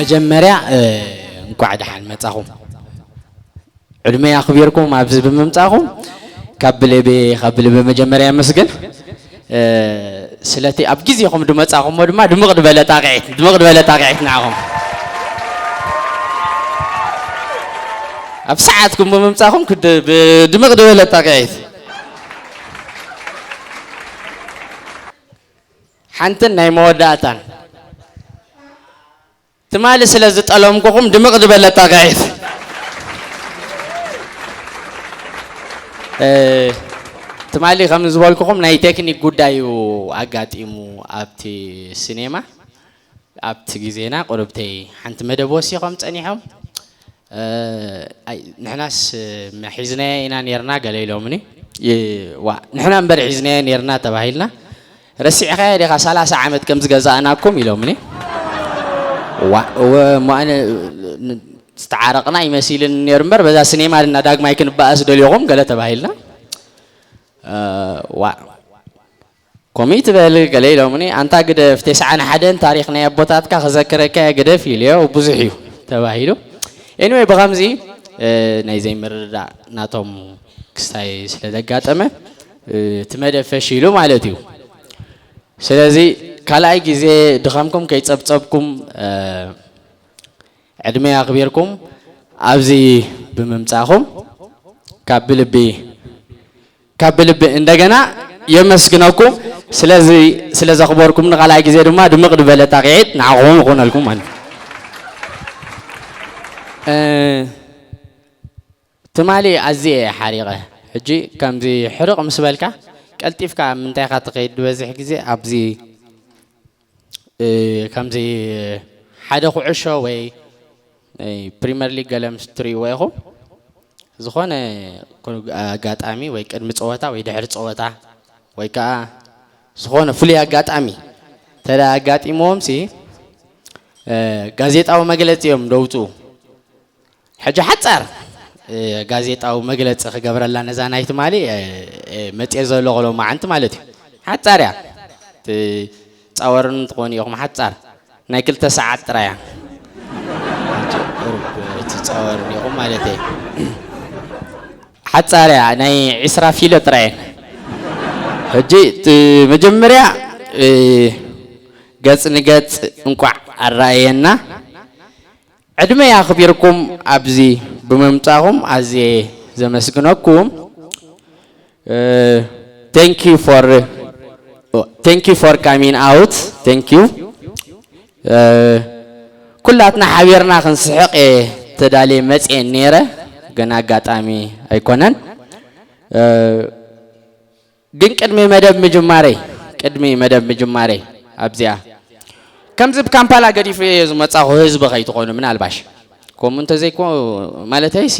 መጀመርያ እንኳዕ ደሓን መጻኹም። ዕድመ ኣኽቢርኩም ኣብዚ ብምምጻኹም ካብ ልቢ ካብ ልቢ መጀመርያ የመስግን። ስለቲ ኣብ ግዜኹም ድመጻኹሞ ድማ ድምቕ ዝበለ ጣቕዒት ድምቕ ዝበለ ጣቕዒት ንዓኹም። ኣብ ሰዓትኩም ብምምጻኹም ክድ- ብድምቕ ዝበለ ጣቕዒት ሓንትን ናይ መወዳእታን ትማሊ ስለ ዝጠለምኩኹም ድምቕ ዝበለ ጣቕዒት። ትማሊ ከም ዝበልኩኹም ናይ ቴክኒክ ጉዳይ እዩ ኣጋጢሙ ኣብቲ ሲኔማ። ኣብቲ ግዜና ቁርብተይ ሓንቲ መደብ ወሲኾም ጸኒሖም። ንሕናስ ሒዝናዮ ኢና ነርና ገለ ኢሎምኒ። ዋ ንሕና እምበር ሒዝናዮ ነርና ተባሂልና። ረሲዕኻዮ ዲኻ ሰላሳ ዓመት ከም ዝገዛእናኩም ኢሎምኒ። ዋ እወ እሞ ኣነ ዝተዓረቕና ይመሲልን ነይሩ እምበር በዛ ስኔማ ድና ዳግማይ ክንበኣስ ደልዮኹም ገለ ተባሂልና። ዋ ከምኡ ትበል ገለ ኢሎምኒ ኣንታ ግደፍ ተስዓን ሓደን ታሪኽ ናይ ኣቦታትካ ክዘክረካ ግደፍ ኢልዮ ብዙሕ እዩ ተባሂሉ። ኤኒወይ ብኸምዚ ናይ ዘይምርዳእ ናቶም ክስታይ ስለ ዘጋጠመ እቲ መደብ ፈሺሉ ማለት እዩ። ስለዚ ካልኣይ ግዜ ድኻምኩም ከይጸብጸብኩም ዕድመይ ኣኽቢርኩም ኣብዚ ብምምጻእኹም ካብ ብልቢ ካብ ብልቢ እንደገና የመስግነኩም። ስለዚ ስለ ዘኽበርኩም ንኻልኣይ ግዜ ድማ ድምቕ ዝበለ ጣቕዒት ንዓኹም ይኾነልኩም ማለት እዩ። ትማሊ ኣዝየ እየ ሓሪቐ። ሕጂ ከምዚ ሕርቕ ምስ በልካ ቀልጢፍካ ምንታይ ኢኻ ትኸይድ ዝበዝሕ ግዜ ኣብዚ ከምዚ ሓደ ኩዕሾ ወይ ፕሪመር ሊግ ገለ ምስ ትርእይዎ ኢኹም ዝኾነ ኣጋጣሚ ወይ ቅድሚ ፀወታ ወይ ድሕሪ ፀወታ ወይ ከዓ ዝኾነ ፍሉይ ኣጋጣሚ ተዳ ኣጋጢምዎም ሲ ጋዜጣዊ መግለፂ እዮም ደውፅኡ። ሕጂ ሓጻር ጋዜጣዊ መግለጺ ክገብረላ ነዛ ናይ ትማሊ መጽየ ዘለኹ ሎማዓንቲ ማለት እዩ። ሓጻር እያ። ትጻወርን ትኾኑ ኢኹም ሓጻር ናይ ክልተ ሰዓት ጥራይ እያ። ትጻወርን ኢኹም ማለት እየ። ሓጻር እያ ናይ ዒስራ ፊሎ ጥራይ እየን። ሕጂ መጀመርያ ገጽ ንገጽ እንቋዕ ኣረኣየና። ዕድመይ ኣኽቢርኩም ኣብዚ ብምምጻኹም ኣዝየ ዘመስግነኩም። Thank you for thank you for coming out. Thank you. ኩላትና ሓቢርና ክንስሕቕ እየ ተዳልየ መጽየ ነይረ፣ ግን ኣጋጣሚ ኣይኮነን። ግን ቅድሚ መደብ ምጅማረይ ቅድሚ መደብ ምጅማረይ ኣብዚኣ ከምዚ ብካምፓላ ገዲፈዮ ዝመጻኹ ህዝቢ ከይትኾኑ ምናልባሽ ከምኡ እንተዘይኮ ማለተይሲ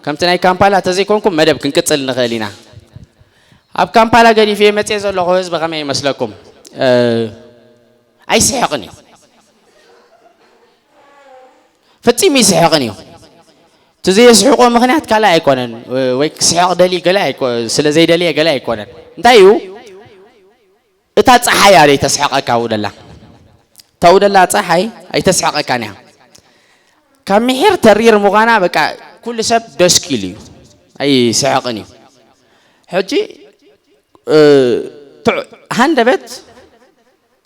ከምቲ ናይ ካምፓላ እንተዘይኮንኩም መደብ ክንቅጽል ንኽእል ኢና። ኣብ ካምፓላ ገዲፈዮ መጽየ ዘለኹ ህዝቢ ከመይ ይመስለኩም? ኣይስሕቕን እዩ። ፈጺሙ ይስሕቕን እዩ። እቲ ዘየስሕቆ ምኽንያት ካልእ ኣይኮነን፣ ወይ ክስሕቕ ደልዩ ገለ ኣይኮ- ስለ ዘይደልየ ገለ ኣይኮነን። እንታይ እዩ? እታ ጸሓይ እያ ዘይተስሕቐካ ኣብኡ ደላ። እታ ኣብኡ ደላ ጸሓይ ኣይተስሕቐካን እያ። ካብ ምሒር ተሪር ምዃና በቃ ኩሉ ሰብ ደስኪሉ እዩ። ኣይስሕቕን እዩ። ሕጂ እ፣ ትዕ- ሃንደበት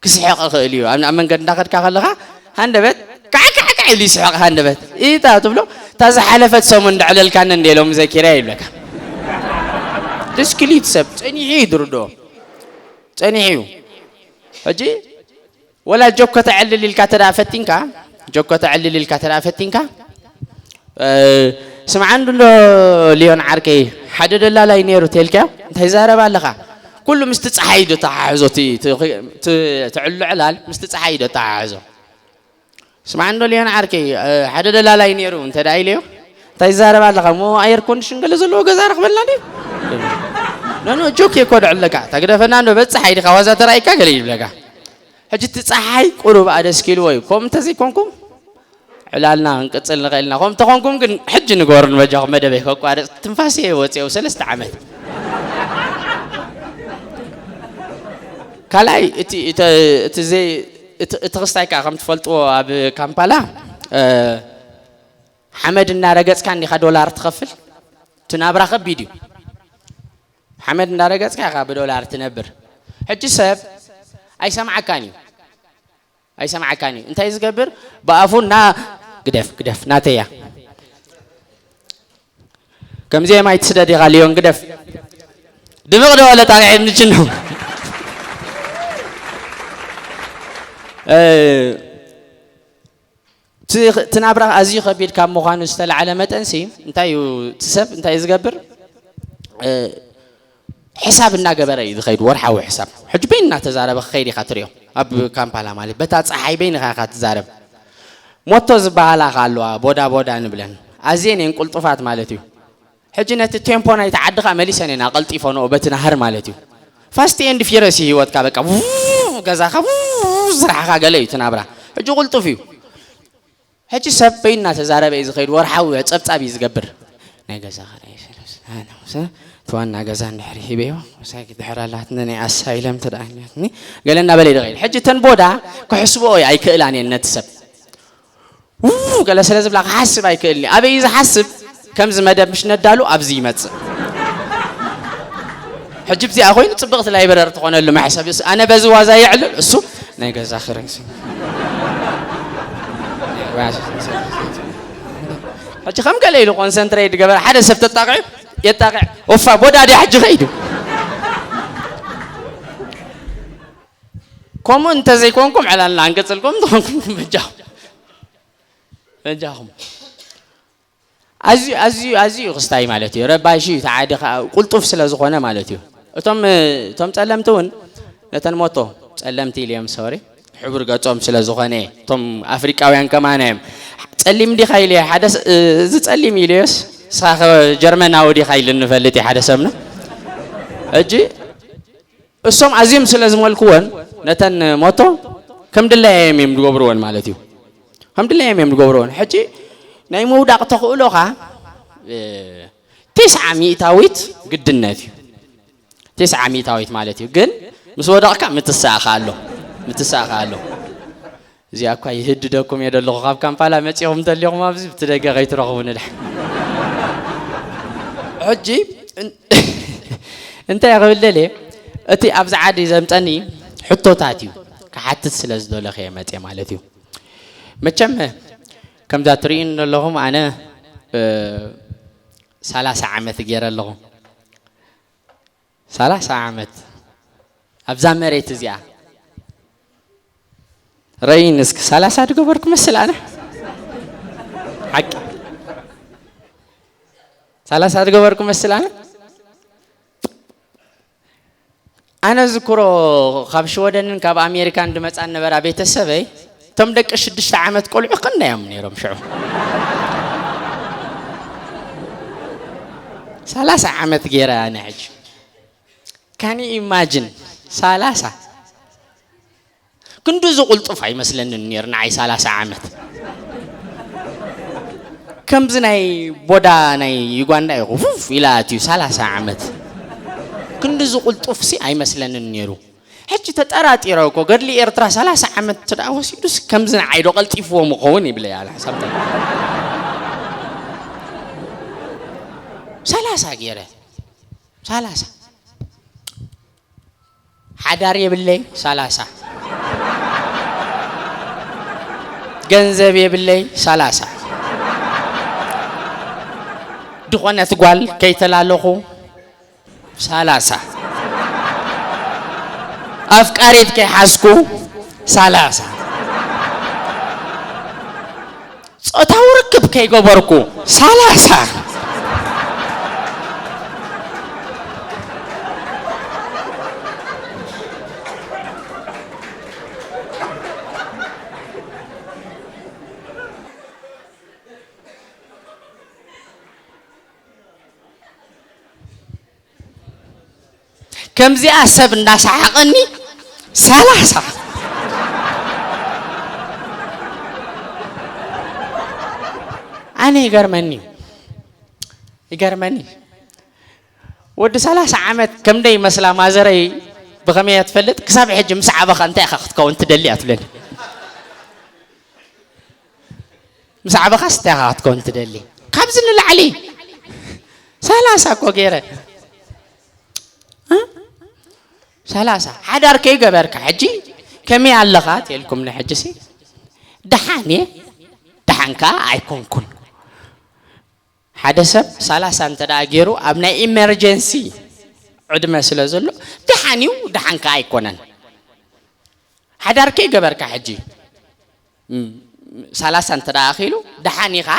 ክስሕቕ ይኽእል እዩ። ኣብ ኣብ መንገዲ እንዳኸድካ ከለኻ ሃንደበት ካዕካዕካዕ ኢሉ ይስሕቕ ሃንደበት። ኢታ ትብሎ እታ ዝሓለፈት ሰሙን እንዳዕለልካኒ እንደ ኢሎም ዘኪራ ይብለካ። ድስክሊት ሰብ ጸኒሑ እዩ ድርድኦ። ጸኒሑ እዩ። ሕጂ ወላ ጆክ ከተዕልል ኢልካ ተደኣ ፈቲንካ ጆክ ከተዕልል ኢልካ ተደኣ ፈቲንካ ስምዓ እንዶ ሊዮን ዓርከይ ሓደ ደላላይ ነይሩ ተልካዮ እንታይ ዛረብ ኣለኻ? ኩሉ ምስቲ ፀሓይ ዶ ተሓሕዞ እቲ ትዕሉ ዕላል ምስቲ ፀሓይ ዶ ተሓሕዞ? ስምዓ እንዶ ሊዮን ዓርከይ ሓደ ደላላይ ነይሩ እንተ ደኣ ኢለዮ እንታይ ዛረብ ኣለኻ? እሞ ኣየር ኮንዲሽን ገለ ዘለዎ ገዛ ረኽበልና ድዩ? ኖኖ ጆክ እኮ ደዕለካ ተግደፈና እንዶ በፅሓይ ዲኻ ዋዛ ተራእይካ ገለ ይብለካ። ሕጂ እቲ ፀሓይ ቁሩብ ኣደስኪልዎ እዩ። ከምኡ እንተዘይኮንኩም ዕላልና ክንቅፅል ንኽእል ኢና። ከምኡ እንተኾንኩም ግን ሕጂ ንገሩኒ በጃኹም መደበይ ከቋርፅ ትንፋሰ ወፅኦ ሰለስተ ዓመት። ካልኣይ እቲ እቲ ዘይ እቲ እቲ ክስታይ ከዓ ከም ትፈልጥዎ ኣብ ካምፓላ እ፣ ሓመድ እናረገጽካ እንዲኻ ዶላር ትኸፍል? እቲ ናብራ ከቢድ እዩ። ሓመድ እናረገጽካ ኢኻ ብዶላር ትነብር። ሕጂ ሰብ ኣይሰምዓካን እዩ። ኣይሰምዓካን እዩ። እንታይ ዝገብር? ብኣፉ እና ግደፍ፣ ግደፍ፣ ናተያ። ከምዚ የማይ ትስደድ ኢኻ ልዮን፣ ግደፍ። ድምቕ ዶ በለ ጣቕዒ ምንችን ነው። እ፣ እቲ እቲ ናብራ ኣዝዩ ከቢድ ካብ ምዃኑ ዝተላዕለ መጠንሲ፣ እንታይ እዩ እቲ ሰብ እንታይ እዩ ዝገብር? እ፣ ሕሳብ እናገበረ እዩ ዝኸይድ፣ ወርሓዊ ሕሳብ። ሕጂ በይን እናተዛረበ ክኸይድ ኢኻ ትሪኦ። ኣብ ካምፓላ ማለት በታ ጸሓይ በይንኻ ኢኻ ትዛረብ። ሞቶ ዝበሃላ ኸ ኣለዋ፣ ቦዳ ቦዳ ንብለን። ኣዝየን እየን ቅልጡፋት ማለት እዩ። ሕጂ ነቲ ቴምፖ ናይቲ ዓድኻ መሊሰን እየን ኣቐልጢፈንኦ በቲ ናህር ማለት እዩ። ፋስት ኤንድ ፊረስ እዩ ህይወትካ፣ በቃ፣ ውው፣ ገዛኻ፣ ውው፣ ስራሕኻ ገለ እዩ እቲ ናብራ። ሕጂ ቅልጡፍ እዩ። ሕጂ ሰብ በይኑ እናተዛረበ እዩ ዝኸይድ፣ ወርሓዊ ጸብጻብ እዩ ዝገብር። ናይ ገዛ ኽራይ ሰለስተ፣ እቲ ዋና ገዛ እንድሕር ሂበዮ፣ ምሳይ ክትድሕር ኣላትኒ፣ ናይ ኣሳይለም ተደኣኛትኒ፣ ገለ እናበለ እዩ ዝኸይድ። ሕጂ እተን ቦዳ ክሕስብኦ ኣይክእላን እየን ነቲ ሰብ። ውው፣ ገለ ስለ ዝብላ ክሓስብ ኣይክእልን እዩ። ኣበይ እዩ ዝሓስብ? ከምዚ መደብ ምሽ ነዳሉ ኣብዚ ይመጽእ። ሕጂ ብዚኣ ኮይኑ ጽብቕቲ ላይብረሪ ትኾነሉ መሕሰብ። እሱ ኣነ በዚ ዋዛ የዕልል፣ እሱ ናይ ገዛ ክራይ። ሕጂ ከም ገለ ኢሉ ኮንሰንትሬት ገበረ፣ ሓደ ሰብ ተጣቕዑ የጣቕዕ። ኦፋ፣ ቦዳ ድያ ሕጂ ከይዱ። ከምኡ እንተዘይኮንኩም ዕላልና፣ እንቅጽልኩም እንተኾንኩም በጃኹም። በጃኹም። ኣዝዩ፣ ኣዝዩ፣ ኣዝዩ ክስታይ ማለት እዩ። ረባሺ እዩ፣ ተዓዲ ኸዓ ቅልጡፍ ስለ ዝኾነ ማለት እዩ። እቶም፣ እቶም ጸለምቲ እውን ነተን ሞቶ ጸለምቲ ኢልዮም፣ ሶሪ፣ ሕብሪ ገጾም ስለ ዝኾነ፣ እቶም ኣፍሪቃውያን ከማን እዮም። ጸሊም ዲኻ ኢለ ሓደ ስ-፣ እዚ ጸሊም ኢለዮስ፣ ንስኻ ኸ ጀርመናዊ ዲኻ ኢሉ እንፈልጥ እዩ ሓደ ሰብና። ሕጂ እሶም ኣዝዮም ስለ ዝመልክወን ነተን ሞቶ ከም ድላዮም እዮም ዝገብርወን ማለት እዩ። ከም ድላዮም እዮም ዝገብርወን። ሕጂ ናይ ምውዳቕ ተኽእሎኻ፣ እ፣ ተስዓ ሚእታዊት ግድነት እዩ። ተስዓ ሚእታዊት ማለት እዩ። ግን ምስ ወደቕካ ምትሳእኻ ኣሎ። ምትሳእኻ ኣሎ። እዚኣ እኳ ይህድደኩም እየ ደለኹ። ካብ ካምፓላ መጺኹም እንተሊኹም ኣብዚ ብቲ ደገ ከይትረኽቡ ንድሓ። ሕጂ እን-፣ እንታይ ክብል ደልየ፣ እቲ ኣብዚ ዓዲ ዘምጸኒ ሕቶታት እዩ። ክሓትት ስለ ዝደለኹ እየ መጽየ ማለት እዩ። መቸም ከምዛ ትርእዩኒ ዘለኹም ኣነ፣ እ፣ ሰላሳ ዓመት ገይረ ኣለኹ። ሰላሳ ዓመት ኣብዛ መሬት እዚኣ። ረይን እስኪ ሰላሳ ድገበርኩ መስል ኣነ? ሓቂ። ሰላሳ ድገበርኩ መስል ኣነ? ኣነ ዝክሮ ካብ ሽወደንን ካብ ኣሜሪካን ድመጻን ነበራ ቤተሰበይ፣ እቶም ደቂ ሽዱሽተ ዓመት ቆልዑ ክንደይ እዮም ነይሮም ሽዑ? ሰላሳ ዓመት ገይረ ኣነ ሕጂ። ካን ዩ ኢማጂን? ሰላሳ። ክንዲ ዝቕልጡፍ ኣይመስለንን ነይሩ ንዓይ ሰላሳ ዓመት። ከምዚ ናይ ቦዳ ናይ ዩጋንዳ እዩ ውፍ ኢላ ኣትዩ ሰላሳ ዓመት። ክንዲ ዝቕልጡፍሲ ኣይመስለንን ነይሩ። ሕጂ ተጠራጢረ እኮ፣ ገድሊ ኤርትራ ሰላሳ ዓመት እንተ ደኣ ወሲዱስ ከምዚ ንዓይ ዶ ቀልጢፍዎ ምኸውን ይብለ እያ ሓሳብ። ሰላሳ ገይረ፣ ሰላሳ። ሓዳር የብለይ፣ ሰላሳ። ገንዘብ የብለይ፣ ሰላሳ። ድኾነት ጓል ከይተላለኹ፣ ሰላሳ። ኣፍቃሪት ከይሓዝኩ፣ ሰላሳ። ጾታዊ ርክብ ከይገበርኩ፣ ሰላሳ። ከምዚኣ ሰብ እንዳሰሓቐኒ ሰላሳ። ኣነ ይገርመኒ እዩ። ይገርመኒ። ወዲ ሰላሳ ዓመት ከምደይ መስላ ማዘረይ ብኸመይ እያ ትፈልጥ? ክሳብ ሕጂ ምስ ዓበኻ እንታይ ኢኻ ክትከውን ትደሊ እያ ትብለኒ። ምስ ዓበኻስ እንታይ ኢኻ ክትከውን ትደሊ? ካብዚ ንላዕሊ ሰላሳ እኮ ገይረ። እ? ሰላሳ ሓዳር ከይገበርካ ሕጂ ከመይ ኣለኻ? ትልኩም ንሕጂ ሲ ደሓን እየ፣ ደሓን ከኣ ኣይኮንኩን። ሓደ ሰብ ሰላሳ እንተ ደኣ ገይሩ ኣብ ናይ ኢመርጀንሲ ዕድመ ስለ ዘሎ ደሓን እዩ፣ ደሓን ከኣ ኣይኮነን። ሓዳር ከይገበርካ ሕጂ፣ እም፣ ሰላሳ እንተ ደኣ ኣኺሉ ደሓን ኢኻ፣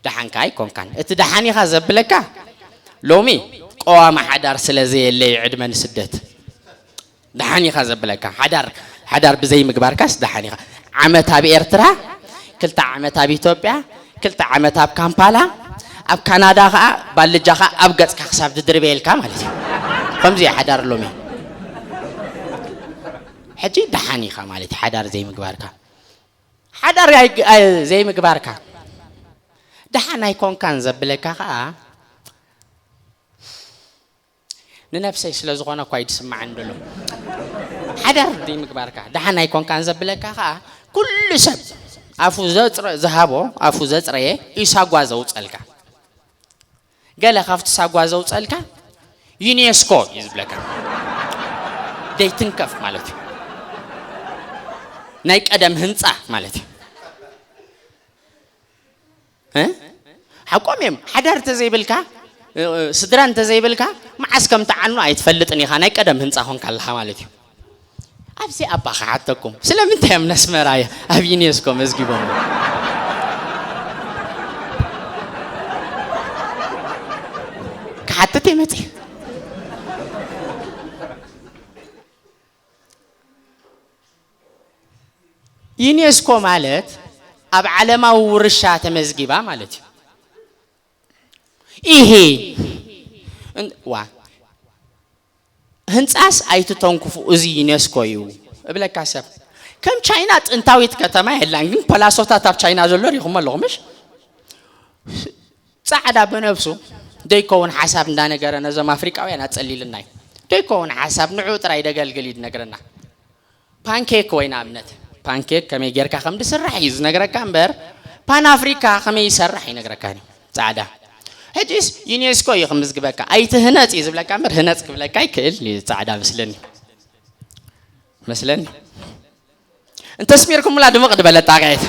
ደሓን ከኣ ኣይኮንካን። እቲ ደሓን ኢኻ ዘብለካ ሎሚ ቀዋሚ ሓዳር ስለ ዘየለ እዩ ዕድመ ንስደት። ደሓን ኢኻ ዘብለካ። ሓዳር፣ ሓዳር ብዘይ ምግባርካስ ደሓን ኢኻ። ዓመት ኣብ ኤርትራ፣ ክልተ ዓመት ኣብ ኢትዮጵያ፣ ክልተ ዓመት ኣብ ካምፓላ፣ ኣብ ካናዳ ኸኣ ባልጃኻ ኣብ ገጽካ ክሳብ ትድርበየልካ ማለት እዩ። ከምዚ እዩ ሓዳር ሎሚ። ሕጂ ደሓን ኢኻ ማለት እዩ ሓዳር ዘይምግባርካ። ሓዳር ኣይ-፣ ኣይ-፣ ዘይምግባርካ ደሓን ኣይኮንካን ዘብለካ ኸኣ ንነብሰይ ስለ ዝኾነ እኳ እዩ ዝስምዓኒ ዘሎ። ሓዳር ዘይምግባርካ ደሓን ኣይኮንካን ዘብለካ ኸኣ ኩሉ ሰብ ኣፉ ዘጽረ-፣ ዝሃቦ ኣፉ ዘጽረየ እዩ ሳጓ ዘውጸልካ። ገለ ካብቲ ሳጓ ዘውጸልካ ዩኔስኮ እዩ ዝብለካ። ደይትንከፍ ማለት እዩ። ናይ ቀደም ህንጻ ማለት እዩ። እ? ሓቆም እዮም። ሓዳር እንተዘይብልካ፣ እ፣ ስድራ እንተዘይብልካ፣ መዓስ ከም ትዓኑ ኣይትፈልጥን ኢኻ። ናይ ቀደም ህንጻ ኾንካ ኣለኻ ማለት እዩ። ኣብዚ ኣባ ክሓተኩም፣ ስለምንታይ እዮም ነስመራ ኣብ ዩኔስኮ መዝጊቦም? ክሓትት እየ መጺእ። ዩኔስኮ ማለት ኣብ ዓለማዊ ውርሻ ተመዝጊባ ማለት እዩ። ኢሂ። እን-፣ ዋ። ህንጻስ ኣይትተንክፉ፣ እዚ ዩኔስኮ እዩ እብለካ ሰብ። ከም ቻይና ጥንታዊት ከተማ የላን፣ ግን ፓላሶታት ኣብ ቻይና ዘሎ ሪኹሞ ኣለኹም፣ ምሽ? ጻዕዳ ብነብሱ ደይከውን ሓሳብ እንዳነገረ ነዞም ኣፍሪቃውያን ኣጸሊልና እዩ። ደይከውን ሓሳብ ንዑ ጥራይ ደገልግል እዩ ዝነግረና። ፓንኬክ ወይ ንኣብነት ፓንኬክ ከመይ ጌርካ ከም ዝስራሕ እዩ ዝነግረካ እምበር፣ ፓን ኣፍሪካ ከመይ ይሰርሕ ኣይነግረካን እዩ። ጻዕዳ። ሕጂስ ዩኔስኮ እዩ ክምዝግበካ። ኣይትህነጽ እዩ ዝብለካ እምበር፣ ህነጽ ክብለካ ይክእል እዩ ጻዕዳ መስለኒ። መስለኒ። እንተስሚርኩምላ ድምቕ ዝበለ ጣቕዒት።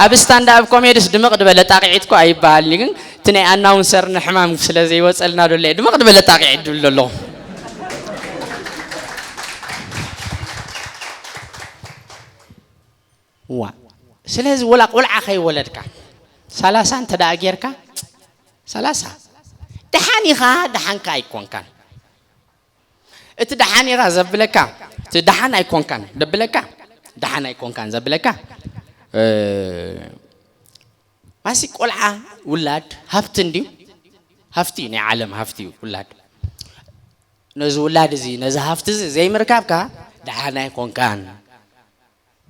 ኣብ ስታንድ ኣፕ ኮሜዲስ ድምቕ ዝበለ ጣቕዒት እኮ ኣይበሃልን እዩ፣ ግን እቲ ናይ ኣናውንሰር ንሕማም ስለ ዘይወጸልና ዶ ድምቕ ዝበለ ጣቕዒት ድብል ኣለኹ። ዋ። ስለዚ ወላ ቆልዓ ከይወለድካ ሰላሳ እንተ ደኣ ጌርካ፣ ሰላሳ ደሓን ኢኻ፣ ደሓንካ ኣይኮንካን። እቲ ደሓን ኢኻ ዘብለካ፣ እቲ ደሓን ኣይኮንካን ዘብለካ፣ ደሓን ኣይኮንካን ዘብለካ፣ እ፣ ማሲ ቆልዓ ውላድ ሃፍቲ እንድዩ። ሃፍቲ እዩ፣ ናይ ዓለም ሃፍቲ እዩ ውላድ። ነዚ ውላድ እዚ፣ ነዚ ሃፍቲ እዚ ዘይምርካብካ ደሓን ኣይኮንካን።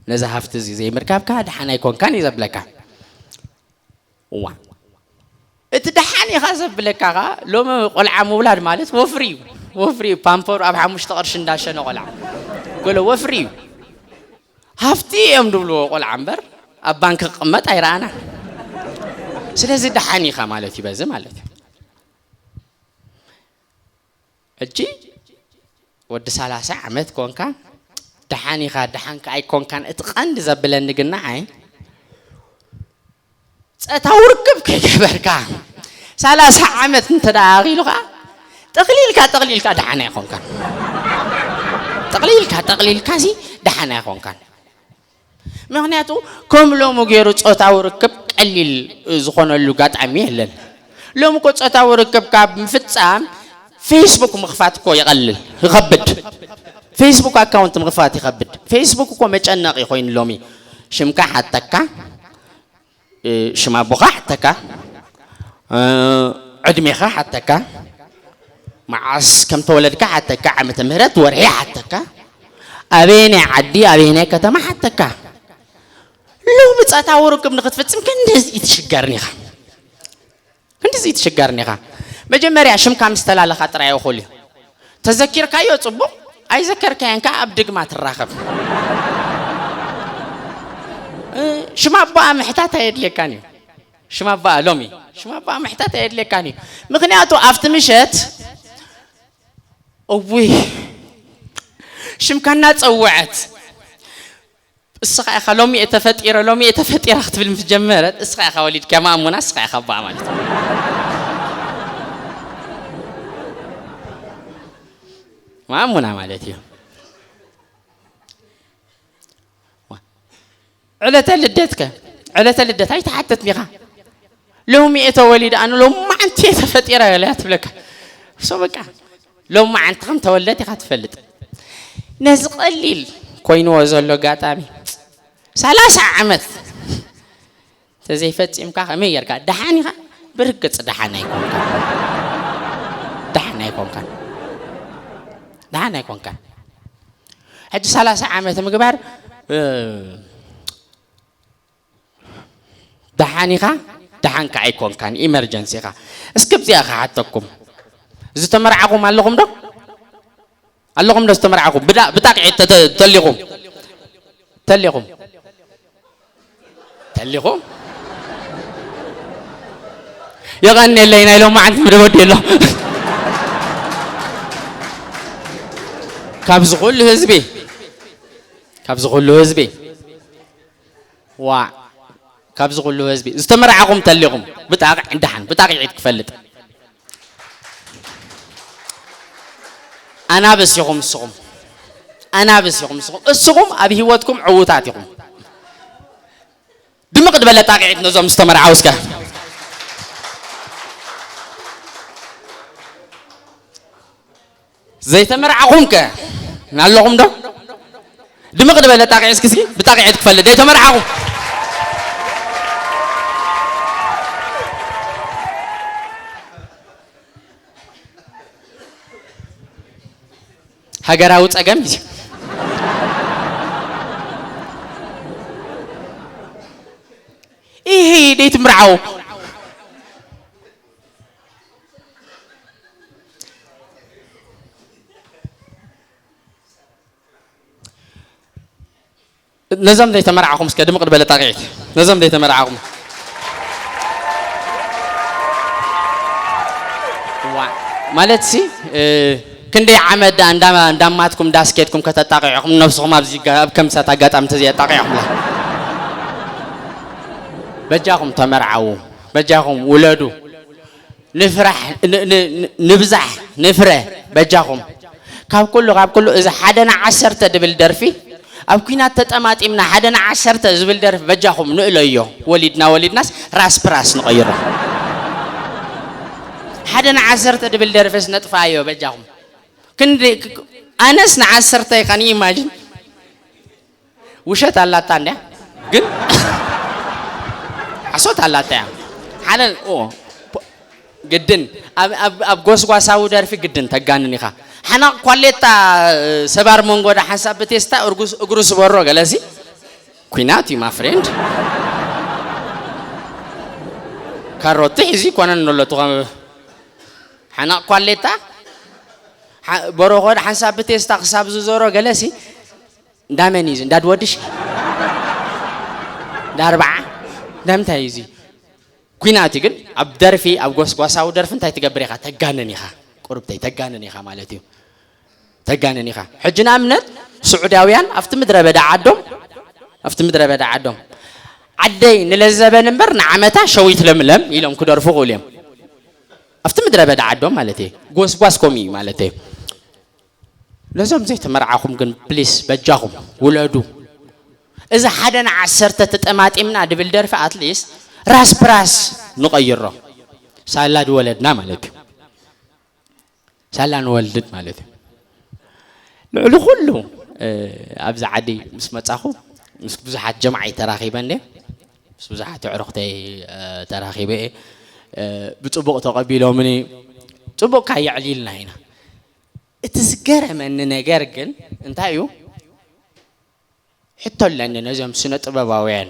ነዚ ሃፍቲ እዚ ዘይምርካብካ ደሓን ኣይኮንካን እዩ ዘብለካ። እዋ። እቲ ደሓን ኢኻ ዘብለካ ኸኣ፣ ሎሚ ቆልዓ ምውላድ ማለት ወፍሪ እዩ። ወፍሪ እዩ። ፓምፐሩ ኣብ ሓሙሽተ ቅርሺ እንዳሸነ ቆልዓ። ገለ ወፍሪ እዩ። ሃፍቲ እዮም ድብልዎ ቆልዓ እምበር፣ ኣብ ባንክ ክቕመጥ ኣይረኣናን። ስለዚ ደሓን ኢኻ ማለት እዩ በዚ ማለት እዩ። ሕጂ ወዲ ሰላሳ ዓመት ኮንካ፣ ደሓን ኢኻ፣ ደሓን ከኣ ኣይኮንካን። እቲ ቀንዲ ዘብለኒ ግን ንዓይ፣ ጾታዊ ርክብ ከይገበርካ፣ ሰላሳ ዓመት እንተ ደኣ ኣኺሉ ከኣ፣ ጠቕሊልካ፣ ጠቕሊልካ ደሓን ኣይኮንካን። ጠቕሊልካ፣ ጠቕሊልካሲ ደሓን ኣይኮንካን። ምኽንያቱ፣ ከም ሎሚ ገይሩ ጾታዊ ርክብ ቀሊል ዝኾነሉ ኣጋጣሚ የለን። ሎሚ እኮ ጾታዊ ርክብ ካብ ምፍጻም ፌስቡክ ምኽፋት እኮ ይቐልል፣ ይኸብድ። ፌስቡክ ኣካውንት ምኽፋት ይኸብድ። ፌስቡክ እኮ መጨነቒ ኮይኑ ሎሚ። ሽምካ ሓተካ፣ እ፣ ሽም ኣቦኻ ሓተካ፣ እ፣ ዕድሜኻ ሓተካ፣ መዓስ ከም ተወለድካ ሓተካ፣ ዓመተ ምህረት፣ ወርሒ ሓተካ፣ ኣበየናይ ዓዲ፣ ኣበየናይ ከተማ ሓተካ። ሎሚ ጾታዊ ርክብ ንኽትፍጽም ክንድዚ ትሽገርን ኢኻ። ክንድዚ ትሽገርን ኢኻ። መጀመርያ ሽምካ ምስ ተላለኻ ጥራይ እኹል እዩ። ተዘኪርካዮ ጽቡቕ፣ ኣይዘከርካዮን ከኣ ኣብ ድግማ ትራኸብ። ሽም ኣቦኣ ምሕታት ኣየድልየካን እዩ። ሽም ኣቦኣ ሎሚ ሽም ኣቦኣ ምሕታት ኣየድልየካን እዩ። ምኽንያቱ ኣብቲ ምሸት እውይ ሽምካ እናጸውዐት እስኻ ኢኻ ሎሚ እየ ተፈጢረ ሎሚ እየ ተፈጢረ ክትብል ምስ ጀመረት እስኻ ኢኻ ወሊድካ ማእሙና እስኻ ኢኻ ኣቦኣ ማለት እዩ። ማእሙና ማለት እዩ። ዕለተ ልደትከ ዕለተ ልደት ኣይተሓተትኒኻ። ሎሚ እየ ተወሊደ ኣነ ሎማዓንቲ እየ ተፈጢረ እያ ትብለካ። ሶ በቃ ሎማዓንቲ ከም ተወለደት ኢኻ ትፈልጥ። ነዚ ቀሊል ኮይንዎ ዘሎ ኣጋጣሚ ሰላሳ ዓመት ተዘይፈፂምካ ከመይ ጌርካ ደሓን ኢኻ? ብርግፅ ደሓን ኣይኮንካን። ደሓን ኣይኮንካን። ደሓን ኣይኮንካን። ሕጂ ሰላሳ ዓመት ምግባር ደሓን ኢኻ ደሓንካ ኣይኮንካን ኢመርጀንሲ ኢኻ። እስኪ ብዚኣ ክሓተኩም ዝተመርዓኹም ኣለኹም ዶ? ኣለኹም ዶ ዝተመርዓኹም ብጣቂዒት ተሊኹም? ተሊኹም? ተሊኹም? የቐንየለይ ናይ ሎማዓንቲ ምድብ ወዲ ኣሎ። ካብዚ ኩሉ ህዝቢ ካብዚ ኩሉ ህዝቢ ዋእ ካብዚ ኩሉ ህዝቢ ዝተመርዓኹም ተሊኹም ብጣቕዕ ደሓን ብጣቕዒት ክፈልጥ ኣናብስ ኢኹም እስኹም ኣናብስ ኢኹም እስኹም እስኹም ኣብ ህይወትኩም ዕዉታት ኢኹም። ድምቕ ዝበለ ጣቕዒት ነዞም ዝተመርዓው እስከ ዘይተመርዓኹም ከ ናለኹም ዶ? ድምቕ ዝበለ ጣቕዒ እስኪ እስኪ ብጣቕዒት ክፈልጥ ዘይተመርዓኹም ሃገራዊ ጸገም እዩ። ይሄ ደይትምርዓው ነዞም ዘይተመርዓኹም እስከ ድምቕ ዝበለ ጣቕዒት ነዞም ዘይተመርዓኹም ማለት ሲ ክንደይ ዓመት ዳ እንዳማትኩም ዳስኬትኩም ከተጣቂዕኹም ነብስኹም ኣብዚ ኣብ ከምሳት ኣጋጣሚ ተዘየጣቂዕኹምላ በጃኹም ተመርዓዉ በጃኹም ውለዱ ንፍራሕ ንብዛሕ ንፍረ በጃኹም ካብ ኩሉ ካብ ኩሉ እዚ ሓደ ንዓሰርተ ድብል ደርፊ ኣብ ኩናት ተጠማጢምና ሓደ ንዓሰርተ ዝብል ደርፊ በጃኹም ንእለዮ ወሊድና ወሊድናስ ራስ ፕራስ ንቐይሮ ሓደ ንዓሰርተ ድብል ደርፊስ ነጥፋዮ በጃኹም ክንዲ ኣነስ ንዓሰርተ ይኸኒ ኢማጂን ውሸት ኣላታ እንድያ ግን ሓሶት ኣላታ እያ ሓደ ግድን ኣብ ጎስጓሳዊ ደርፊ ግድን ተጋንን ኢኻ ሓናቕ ኳሌታ ሰባር መንጎዳ ሓንሳብ ብቴስታ እግሩ ስበሮ ገለሲ ኩናት እዩ ማፍሬንድ ካሮቲ ሒዚ ኮነን ነሎቱ ሓናቕ ኳሌታ በሮኾድ ሓንሳብ ብቴስታ ክሳብ ዝዞሮ ገለሲ እንዳመን እዩ እንዳድወድሽ እንዳርባዓ እንዳምንታይ እዩ ኩናት ግን ኣብ ደርፊ ኣብ ጎስጓሳዊ ደርፊ እንታይ ትገብር ኢኻ ተጋንን ኢኻ ቁርብተይ ተጋንን ኢኻ ማለት እዩ ተጋንን ኢኻ ሕጂ ንኣብነት ስዑዳውያን ኣብቲ ምድረ በዳ ዓዶም ኣብቲ ምድረ በዳ ዓዶም ዓደይ ንለዘበን እምበር ንዓመታ ሸዊት ለምለም ኢሎም ክደርፉ ክእሉ እዮም ኣብቲ ምድረ በዳ ዓዶም ማለት እዩ ጎስጓስ ከምኡ እዩ ማለት እዩ ነዞም ዘይተመርዓኹም ግን ፕሊስ በጃኹም ውለዱ እዚ ሓደ ንዓሰርተ ተጠማጢምና ድብል ደርፊ ኣትሊስት ራስ ፕራስ ንቐይሮ ሳላ ድወለድና ማለት እዩ ሳላ ንወልድ ማለት እዩ ልዕሊ ኩሉ ኣብዚ ዓዲ ምስ መፃኹ ምስ ብዙሓት ጀምዓይ ተራኺበ እንደ ምስ ብዙሓት ኣዕሩኽተይ ተራኺበ ብፅቡቕ ተቐቢሎምኒ ፅቡቕ ካየዕሊልና ኢና እቲ ዝገረመኒ ነገር ግን እንታይ እዩ ሕቶ ኣለኒ ነዞም ስነ ጥበባውያን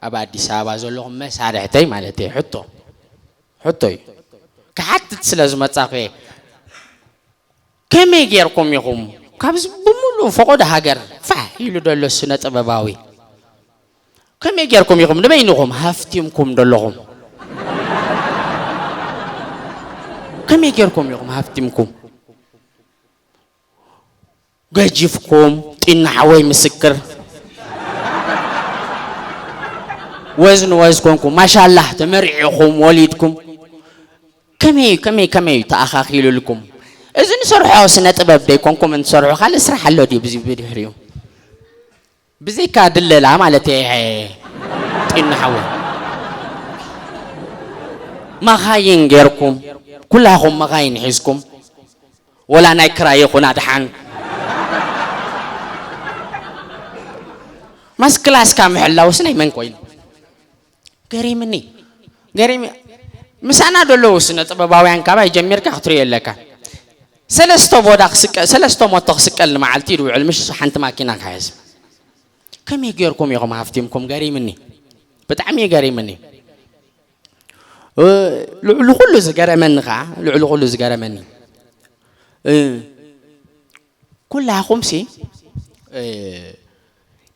ኣብ ኣዲስ ኣበባ ዘለኹም መሳርሕተይ ማለት እየ ሕቶ ሕቶ እዩ ክሓትት ስለ ዝመጻኹ እየ ከመይ ጌርኩም ኢኹም ካብዚ ብምሉእ ፈቆዶ ሃገር ፋሕ ኢሉ ዘሎ ስነ ጥበባዊ ከመይ ጌርኩም ኢኹም ንበይንኹም ሃፍቲምኩም ደለኹም? ከመይ ጌርኩም ኢኹም ሃፍቲምኩም? ገጂፍኩም፣ ጢና ሓወይ ምስክር። ወዝ ንወዝ ኮንኩም፣ ማሻላህ፣ ተመሪዕኹም፣ ወሊድኩም። ከመይ፣ ከመይ፣ ከመይ ተኣኻኺሉልኩም? እዚ ንሰርሖ ስነ ጥበብ ደይኮንኩም እንትሰርሑ፣ ካልእ ስራሕ ኣሎ ድዩ ብዚ ብድሕሪኡ? ብዘይካ ድለላ ማለት እየ፣ ጢና ሓወይ። መኻይን ጌርኩም፣ ኩላኹም መኻይን ሒዝኩም፣ ወላ ናይ ክራይ ይኹና ድሓን። ማስክላስካ ምሕላውስ ናይ መን ኮይኑ? ገሪምኒ። ገሪም-፣ ምሳና ደለዉ ስነ ጥበባውያን ካባይ ጀሚርካ ክትሪኦ ኣለካ። ሰለስተ ቦዳ ክስቀ-፣ ሰለስተ ሞቶ ክስቀል ንመዓልቲ ይውዕል፣ ምሽ ሓንቲ ማኪና ክሕዝ። ከመይ ጌርኩም ኢኹም ሃፍቲምኩም? ገሪምኒ። ብጣዕሚ እዩ ገሪምኒ። እ፣ ልዕሊ ኩሉ ዝገረመኒ ኸዓ፣ ልዕሊ ኩሉ ዝገረመኒ፣ እ፣ ኩላኹምሲ፣ እ፣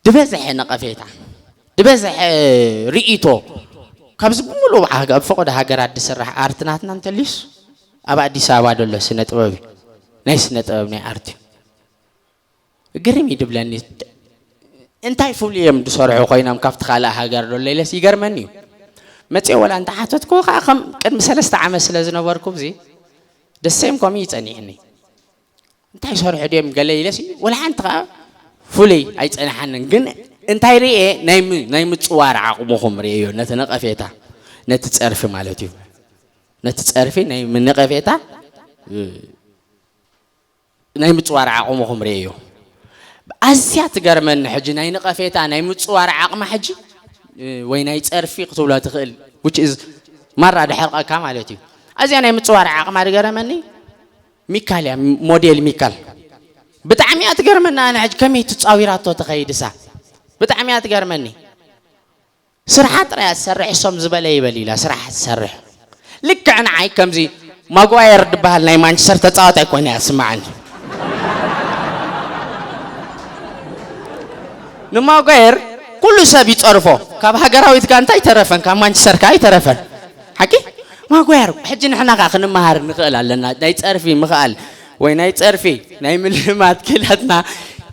ዝበዝሐ ነቐፌታ፣ ዝበዝሐ ርእይቶ፣ ካብዚ ብምሉእ ኣብ ሃገ-፣ ኣብ ፈቐዶ ሃገራት ዝስራሕ ኣርት ናትና እንተልዩስ፣ ኣብ ኣዲስ ኣበባ ዘሎ ስነ ጥበብ እዩ። ናይ ስነ ጥበብ ናይ ኣርት እዩ። ግርም እዩ ድብለኒ። እንታይ ፍሉይ እዮም ዝሰርሑ ኮይኖም ካብቲ ካልእ ሃገር ዘሎ ኢለስ ይገርመኒ እዩ። መፅኦ ወላ እንተሓተትኩ ከዓ ከም ቅድሚ ሰለስተ ዓመት ስለ ዝነበርኩ ኣብዚ ደሴም ከምኡ እዩ ጸኒሕኒ። እንታይ ይሰርሑ ድዮም ገለ ኢለሲ ወላ ሓንቲ ከዓ ፍሉይ ኣይጸንሓንን። ግን እንታይ ርኤ ናይ ም-፣ ናይ ምጽዋር ዓቕምኹም ርእዮ ነቲ ነቐፌታ፣ ነቲ ጸርፊ ማለት እዩ። ነቲ ጸርፊ ናይ ም-፣ ነቐፌታ፣ እ፣ ናይ ምጽዋር ዓቕምኹም ርእዮ። ኣዝያ ትገርመኒ ሕጂ ናይ ነቐፌታ ናይ ምጽዋር ዓቕማ ሕጂ፣ እ፣ ወይ ናይ ጸርፊ ክትብሎ ትኽእል፣ which is ማራ ድሕርቐካ ማለት እዩ። ኣዝያ ናይ ምጽዋር ዓቕማ ዝገረመኒ ሚካል እያ፣ ሞዴል ሚካል። ብጣዕሚ እያ ትገርመኒ። ኣነ ሕጂ ከመይ ትጻዊራቶ ትኸይድሳ? ብጣዕሚ እያ ትገርመኒ። ስርሓ ጥራይ እያ ትሰርሕ፣ እሶም ዝበለ ይበል ኢላ ስራሕ ትሰርሕ። ልክዕ ንዓይ ከምዚ ማጓየር ዝበሃል ናይ ማንቸስተር ተጻዋታይ ኮይና እያ ትስምዓኒ። ንማጓየር ኩሉ ሰብ ይጸርፎ፣ ካብ ሃገራዊት ጋንታ ኣይተረፈን፣ ካብ ማንቸስተር ከኣ ኣይተረፈን። ሓቂ? ማጓየር፣ ሕጂ ንሕና ከኣ ክንመሃር ንኽእል ኣለና። ናይ ጸርፊ ምኽኣል ወይ ናይ ጸርፊ ናይ ምልማት ክእለትና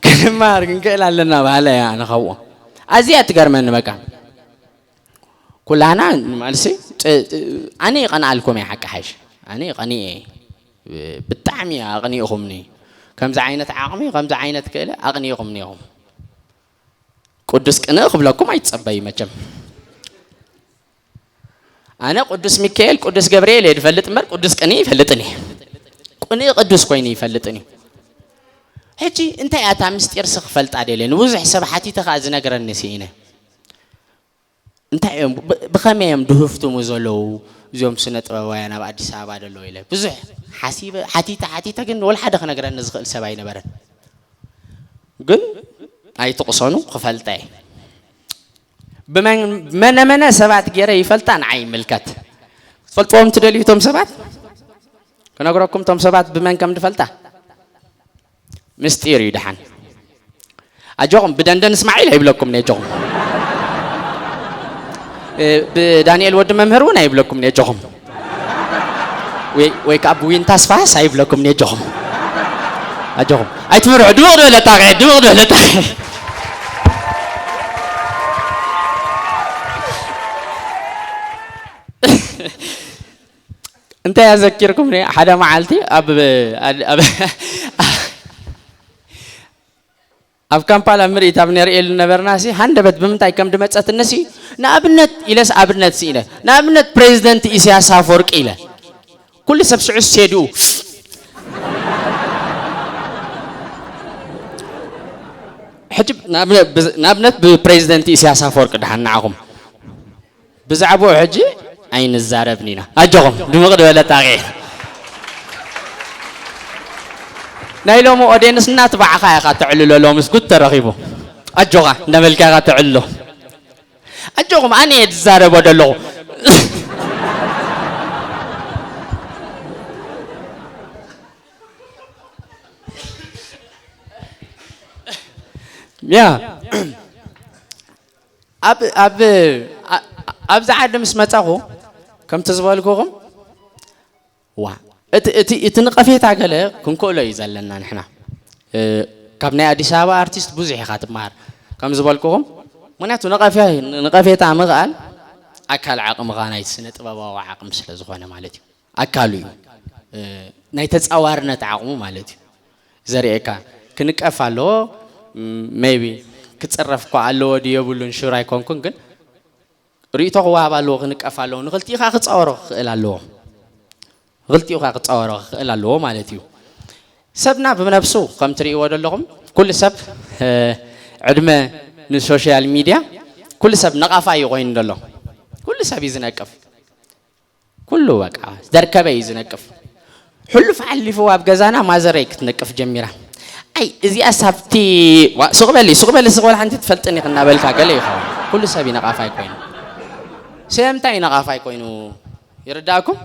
ክንመሃር ክንክእል ኣለና በሃላይ እየ ኣነ ካብኡ። ኣዝያ ትገርመኒ በቃ። ኩላና ንማልሲ ጥ-፣ ጥ-፣ ኣነ ይቐንኣልኩም እየ ሓቂ ሓይሽ። ኣነ ይቐንእ እየ። ብጣዕሚ ኣቕኒእኹምኒ። ከምዚ ዓይነት ዓቕሚ፣ ከምዚ ዓይነት ክእለ ኣቕኒእኹምኒ ኢኹም። ቅዱስ ቅንእ ክብለኩም ኣይትጸበዩ መቸም። ኣነ ቅዱስ ሚካኤል፣ ቅዱስ ገብርኤል እየ ዝፈልጥ እምበር ቅዱስ ቅንእ ይፈልጥን እየ። ቅንእ ቅዱስ ኮይኑ ይፈልጥን እዩ። ሕጂ እንታይ እያ እታ ምስጢርሲ ክፈልጣ ደልየ። ንብዙሕ ሰብ ሓቲተ ከኣ ዝነግረኒ ስኢነ። እንታይ እዮም፣ ብ-፣ ብኸመይ እዮም ድህፍትሙ ዘለዉ እዚኦም ስነ ጥበባውያን ኣብ ኣዲስ ኣበባ ዘለዉ ኢለ ብዙሕ ሓሲበ፣ ሓቲተ፣ ሓቲተ ግን ወላ ሓደ ክነግረኒ ዝኽእል ሰብ ኣይነበረን። ግን ኣይትቕሰኑ፣ ክፈልጠ እየ። ብመን፣ መነ መነ ሰባት ገይረ ይፈልጣ ንዓይ ይምልከት። ክትፈልጥዎም ትደልዩ እቶም ሰባት? ክነግረኩም እቶም ሰባት ብመን ከም ድፈልጣ? ምስጢር እዩ ደሓን። ኣጆኹም፣ ብደንደን እስማዒል ኣይብለኩም ነጀኹም። እ፣ ብዳንኤል ወዲ መምህር እውን ኣይብለኩም ነጀኹም። ወይ፣ ወይ ከዓ ብዊንታ ስፋስ ኣይብለኩም ነጀኹም። ኣጆኹም። ኣይትፍርሑ፣ ድምቕ ዝበለ ጣቕዒ፣ ድምቕ ዝበለ ጣቕዒ። እንታይ ኣዘኪርኩም? ሓደ መዓልቲ ኣብ፣ ኣብ፣ ኣብ፣ ኣብ ካምፓላ ምርኢት ኣብ ነርእየሉ ነበርና ሲ፣ ሃንደበት ብምንታይ ከም ድመጸትኒ ሲ፣ ንኣብነት ኢለስ ኣብነት ሲ ኢለ፣ ንኣብነት ፕሬዚደንት ኢሳያስ ኣፈወርቂ ኢለ። ኩሉ ሰብ ስዑ ሴድኡ። ሕጂ ንኣብነ-፣ ብዝ-፣ ንኣብነት ብፕሬዚደንት ኢሳያስ ኣፈወርቂ ደሓን ንዓኹም። ብዛዕባኡ ሕጂ ኣይንዛረብን ኢና። ኣጆኹም፣ ድምቕ ዝበለ ጣቕዒ። ናይ ሎሚ ኦድየንስ እናትባዕኻ ኢኻ ተዕልሎ፣ ሎምስ ጉድ ተረኺቡ። ኣጆኻ፣ እንዳበልካ ኢኻ ተዕልሎ። ኣጆኹም፣ ኣነ እየ ዝዛረቦ ዘለኹ። ያ። ኣብ ኣብ ኣ- ኣብዚ ዓዲ ምስ መጻኹ ከምቲ ዝበልኩኹም ዋ እቲ እቲ እቲ ንቐፌታ ገለ ክንክእሎ እዩ ዘለና ንሕና። እ፣ ካብ ናይ ኣዲስ ኣበባ ኣርቲስት ብዙሕ ኢኻ ትመሃር ከም ዝበልኩኹም። ምክንያቱ ንቐፌ- ንቐፌታ ምኽኣል ኣካል ዓቕምኻ ናይ ስነ ጥበባዊ ዓቕሚ ስለ ዝኾነ ማለት እዩ። ኣካሉ እዩ። እ፣ ናይ ተጻዋርነት ዓቕሙ ማለት እዩ። ዘርእየካ ክንቀፍ ኣለዎ። ሜቢ ክጽረፍ እኳ ኣለዎ ድዩ የብሉን ሹር ኣይኮንኩን፣ ግን ርእይቶ ክወሃብ ኣለዎ፣ ክንቀፍ ኣለዎ። ንኽልቲኡ ኸኣ ክጻወሮ ክኽእል ኣለዎ። ንኽልቲኡ ኸኣ ክጻወሮ ክኽእል ኣለዎ ማለት እዩ። ሰብና ብነብሱ ከም ትርእይዎ ዘለኹም ኩሉ ሰብ፣ እ፣ ዕድመ ንሶሻል ሚድያ ኩሉ ሰብ ነቓፋ እዩ ኮይኑ ዘሎ። ኩሉ ሰብ እዩ ዝነቅፍ። ኩሉ በቃ ዘርከበ እዩ ዝነቅፍ። ሕሉፍ ሓሊፉ ኣብ ገዛና ማዘረይ ክትነቅፍ ጀሚራ። ኣይ እዚኣ ሳብቲ ዋ፣ ሱቕ በሊ ሱቕ በሊ ሱቕ በሊ ሓንቲ ትፈልጥኒ ክናበልካ ገለ ይኸውን። ኩሉ ሰብ እዩ ነቓፋይ ኮይኑ። ስለምንታይ እዩ ነቓፋይ ኮይኑ? ይርዳእኩም?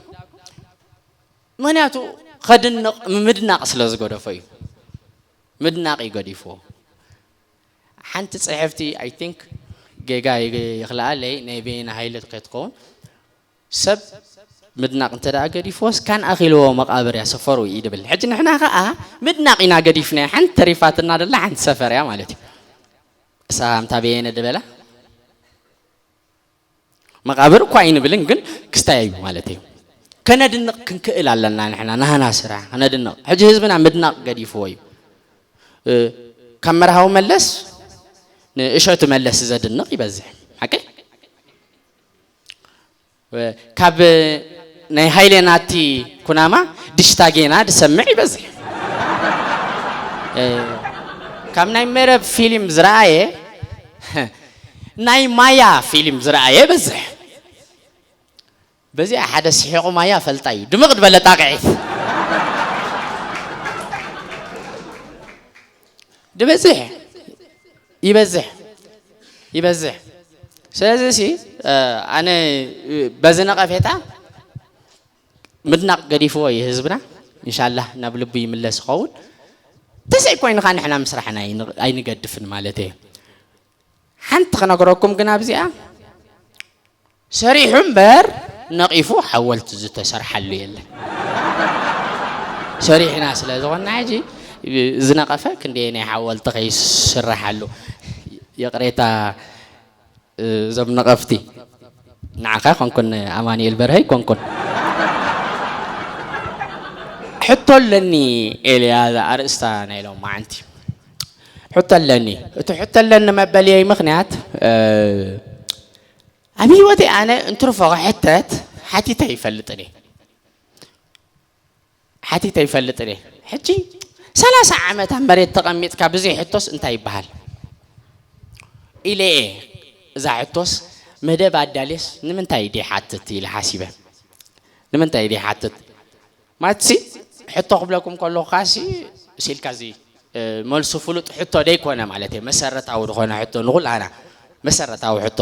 ምክንያቱ ከድንቕ ምድናቕ ስለ ዝገደፎ እዩ። ምድናቕ እዩ ገዲፍዎ። ሓንቲ ጽሕፍቲ ኣይ ቲንክ ጌጋ ይኽልኣለይ ናይ በየነ ሃይለ ከትኸውን ሰብ ምድናቕ እንተ ደኣ ገዲፍዎስ ካን ኣኺልዎ መቓብር እያ ሰፈሩ እዩ ድብል። ሕጂ ንሕና ኸኣ ምድናቕ ኢና ገዲፍናዮ። ሓንቲ ተሪፋትና ደላ ሓንቲ ሰፈር እያ ማለት እዩ። እሳ ኣምታ በየነ ድበላ መቓብር እኳ ኣይንብልን፣ ግን ክስታይ እዩ ማለት እዩ። ከነድንቕ ክንክእል ኣለና ንሕና ናህና ስራሕ ከነድንቕ። ሕጂ ህዝብና ምድናቕ ገዲፍዎ እዩ። እ፣ ካብ መርሃዊ መለስ ንእሸቱ መለስ ዘድንቕ ይበዝሕ። ሓቀይ? ካብ ናይ ሃይለ ናቲ ኩናማ ድሽታ ጌና ድሰምዕ ይበዝሕ። እ፣ ካብ ናይ መረብ ፊልም ዝረኣየ ናይ ማያ ፊልም ዝረኣየ ይበዝሕ። በዚኣ ሓደ ስሒቑ ማያ ፈልጣ እዩ። ድምቕ ዝበለ ጣቕዒት። ድበዝሕ ይበዝሕ ይበዝሕ። ስለዚ ሲ፣ እ፣ ኣነ፣ እ፣ በዚ ነቐፌታ ምድናቕ ገዲፍዎ እዩ ህዝብና። ኢንሻላህ ናብ ልቡ ይምለስ ይኸውን። ተዘይ ኮይንኻ ንሕና ምስራሕና ኣይን-፣ ኣይንገድፍን ማለት እዩ። ሓንቲ ክነግረኩም ግን ኣብዚኣ ሰሪሑ እምበር ነቒፉ ሓወልቲ ዝተሰርሓሉ የለን። ሰሪሕና ስለ ዝኾንና ሕጂ ዝነቐፈ ክንደየናይ ሓወልቲ ከይስረሓሉ። ይቕሬታ እዞም ነቐፍቲ። ንዓኻ ኮንኩን ኣማኑኤል በርሀ ኣይኮንኩን። ሕቶ ኣለኒ ኤልያ፣ እዛ ኣርእስታ ናይ ሎማዓንቲ። ሕቶ ኣለኒ። እቲ ሕቶ ኣለኒ መበልየይ ምኽንያት፣ እ፣ ኣብ ህይወተይ ኣነ እንትርፎ ክሕተት ሓቲተ ይፈልጥን እየ። ሓቲተ ይፈልጥን እየ። ሕጂ ሰላሳ ዓመት ኣብ መሬት ተቐሚጥካ ብዘይ ሕቶስ እንታይ ይበሃል? ኢለ እየ። እዛ ሕቶስ መደብ ኣዳልየስ ንምንታይ ድየ ሓትት ኢለ ሓሲበ። ንምንታይ ድየ ሓትት? ማትሲ ሕቶ ክብለኩም ከለኹ ካሲ ሲልካ እዚ፣ እ፣ መልሱ ፍሉጥ ሕቶ ደይኮነ ማለት እየ። መሰረታዊ ዝኾነ ሕቶ ንኹላና መሰረታዊ ሕቶ።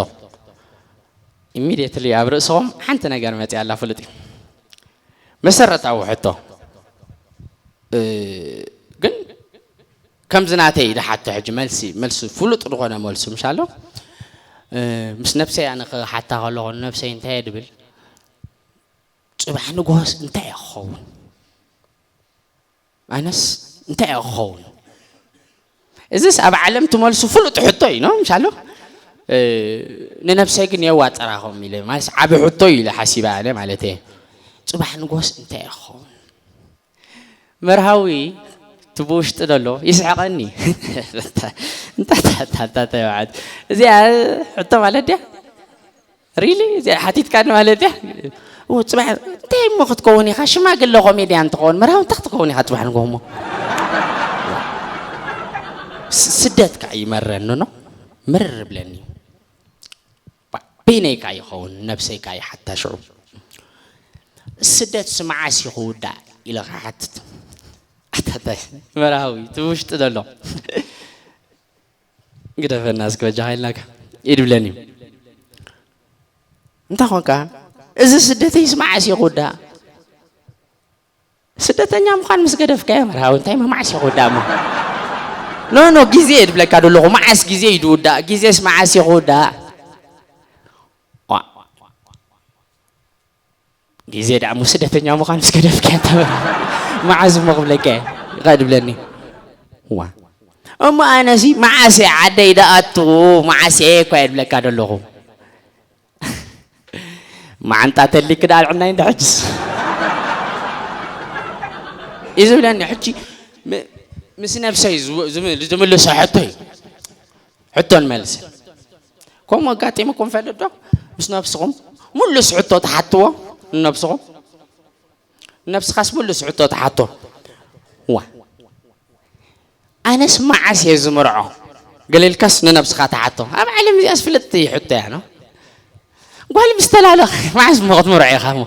ኢሚድየትሊ ኣብ ርእስኹም ሓንቲ ነገር መጽያ ኣላ ፍሉጥ እዩ። መሰረታዊ ሕቶ። እ፣ ግን ከምዚ ናተይ ድሓቶ ሕጂ መልሲ፣ መልሲ ፍሉጥ ዝኾነ መልሱ ምሻሎ። እ፣ ምስ ነብሰይ ኣነ ክሓታ ከለኹ ነብሰይ እንታይ እየ ድብል? ጽባሕ ንግሆስ እንታይ እየ ክኸውን? ኣነስ እንታይ እየ ክኸውን? እዚስ ኣብ ዓለም ትመልሱ ፍሉጥ ሕቶ እዩ፣ ኖ? ምሻሎ? እ፣ ንነብሰይ ግን የዋጥራ ከም ኢለ፣ ማለት ዓቢ ሕቶ እዩ ኢለ ሓሲበ ኣነ ማለት እየ። ጽባሕ ንግሆስ እንታይ እየ ክኸውን? መርሃዊ እቲ ብውሽጢ ዘሎ ይስሕቐኒ። እንታ፣ እንታ፣ እንታ፣ እንታ፣ እንታ፣ እዚኣ ሕቶ ማለት ድያ? ሪሊ? እዚኣ ሓቲትካኒ ማለት ድያ? ኦ፣ ጽባሕ እንታይ እሞ ክትከውን ኢኻ? ሽማግለ ኮሜድያን ትኸውን፣ መርሃዊ እንታይ ክትከውን ኢኻ ጽባሕ ንግሆ እሞ? ስ-፣ ስደት ከዓ ይመረኒ፣ ኖ? ምርር ብለኒ። በይነይ ከኣ ይኸውን፣ ነብሰይ ከኣ ይሓታ ሽዑ። ስደትሲ መዓስ እዩ ክውዳእ? ኢለ ክሓትት። ኣታታይ መርሃዊ፣ እቲ ውሽጢ ዘሎ። ግደፈና እስኪ በጃኻ ኢልናካ። ኢድ ብለኒ። እንታይ ኾንካ? እዚ ስደተይስ መዓስ እዩ ክውዳእ? ስደተኛ ምዃን ምስ ገደፍካዮ መርሃዊ እንታይ መማዕስ ይኹ ወዳእ እሞ? ኖ፣ ኖ፣ ግዜ እየ ድብለካ ዘለኹ። መዓስ ግዜ እዩ ድውዳእ? ግዜስ መዓስ ይኹ ወዳእ? ኢዜ ደኣ እሞ ስደተኛ ምዃን ምስ ገደፍክያ ተበል። መዓዝ እሞ ክብለካ እየ? ይቐድ ብለኒ። ዋ። እሞ ኣነሲ መዓስ እየ ዓደይ ደኣቱ? መዓስ እየ እኳ እየ ድብለካ ዘለኹ። መዓንጣ ተሊክ ደኣ ኣልዕናይ እንደ ሕጅስ። እዩ ዝብለኒ። ሕጂ ም-፣ ምስ ነብሰይ ዝው-፣ ዝም-፣ ዝምልሶ ሕቶ እዩ። ሕቶ ንመልስ። ከምኡ ኣጋጢምኩም ፈልጥ ዶ? ምስ ነብስኹም ምሉስ ሕቶ ትሓትዎ ንነብስኹም? ንነብስኻስ ምሉስ ሕቶ ትሓቶ። ዋ፣ ኣነስ መዓስ እየ ዝምርዖ? ገለ ኢልካስ ንነብስኻ ትሓቶ። ኣብ ዓለም እዚኣስ ፍልጥቲ ሕቶ እያ፣ ኖ? ጓል ምስ ተላለኸ መዓስ እሞ ክትምርዖ ኢኻ እሞ?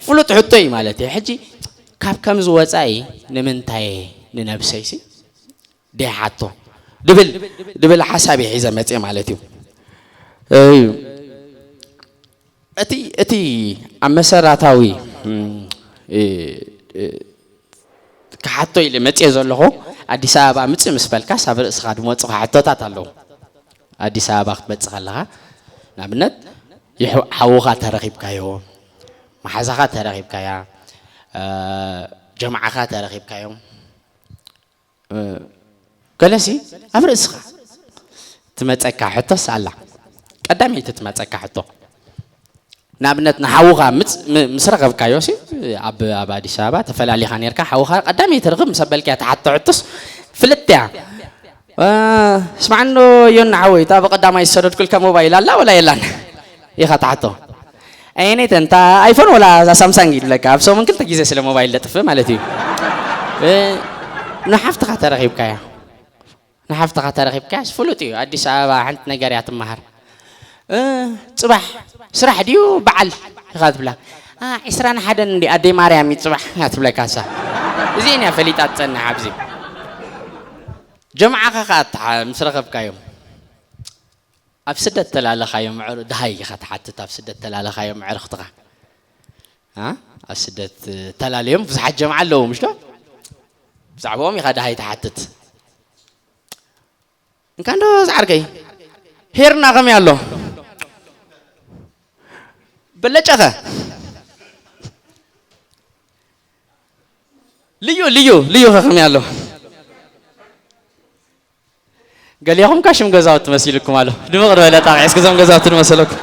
ፍሉጥ ሕቶ እዩ ማለት እዩ። ሕጂ ካብ ከምዚ ወጻኢ ንምንታይ ንነብሰይሲ ደይሓቶ ድብል፣ ድብል ሓሳብ እየ ሒዘ መጽየ ማለት እዩ። እዩ። እቲ፣ እቲ ኣብ መሰረታዊ፣ እም፣ እ፣ እ፣ ክሓቶ ኢለ መጽየ ዘለኹ፣ ኣዲስ ኣበባ ምጽእ ምስ በልካስ ኣብ ርእስኻ ዝመጹኻ ሕቶታት ኣለዉ። ኣዲስ ኣበባ ክትመጽእ ከለኻ፣ ንኣብነት፣ ይሕ-፣ ሓውኻ ተረኺብካዮ፣ መሓዛኻ ተረኺብካያ፣ እ፣ ጀምዓኻ ተረኺብካዮም፣ እ፣ ገለሲ ኣብ ርእስኻ ትመጸካ ሕቶስ ኣላ። ቀዳመይቲ ትመጸካ ሕቶ፣ ንኣብነት፣ ንሓውኻ ምጽ-፣ ም-፣ ምስ ረኸብካዮ ሲ፣ ኣብ፣ ኣብ ኣዲስ ኣበባ ተፈላሊኻ ኔርካ፣ ሓውኻ ቀዳመይቲ ርኽብ ምስ ኣበልካያ ትሓቶ ሕቶስ ፍልጥቲ እያ። እ፣ ስማዕኖ ዮና ሓወይ፣ እታ ብቐዳማይ ዝሰደድኩልካ ሞባይል ኣላ ወላ የላን? ኢኻ ትሓቶ። ኣየነይተን፣ እታ ኣይፎን ወላ እዛ ሳምሳንግ ይብለካ። ኣብ ሰሙን ክልተ ግዜ ስለ ሞባይል ደጥፍእ ማለት እዩ። እ፣ ንሓፍትኻ ተረኺብካያ። ንሓፍትኻ ተረኺብካያስ ፍሉጥ እዩ። ኣዲስ ኣበባ ሓንቲ ነገር እያ ትመሃር። እ፣ ጽባሕ ስራሕ ድዩ በዓል ኢኻ ትብላ። እ፣ ዕስራን ሓደን እንዲ ኣደይ ማርያም እዩ ጽባሕ እያ ትብለካ እሳ። እዚአን እያ ፈሊጣ ትጸንሕ ኣብዚ። ጀምዓኻ ኸኣ ትሓ-፣ ምስ ረኸብካዮም። ኣብ ስደት ተላለኻዮም ኣዕሩ-፣ ደሃይ ኢኻ ትሓትት፣ ኣብ ስደት ተላለኻዮም ኣዕርኽትኻ። አ? ኣብ ስደት ተላለዮም ብዙሓት ጀምዓ ኣለዉ፣ ምሽ ዶ? ብዛዕባኦም ኢኻ ደሃይ ትሓትት። እንካ እንዶ ዝዓርከይ፣ ሄርና ከመይ ኣሎ? በለጨኸ? ልዩ፣ ልዩ፣ ልዩ ከ ከመይ ኣሎ? ገሊኹም ካ ሽም ገዛውቲ መሲልኩም ኣሎ። ድምቕ ዝበለ ጣቕዒ እስኪ እዞም ገዛውቲ ዝመሰለኩም።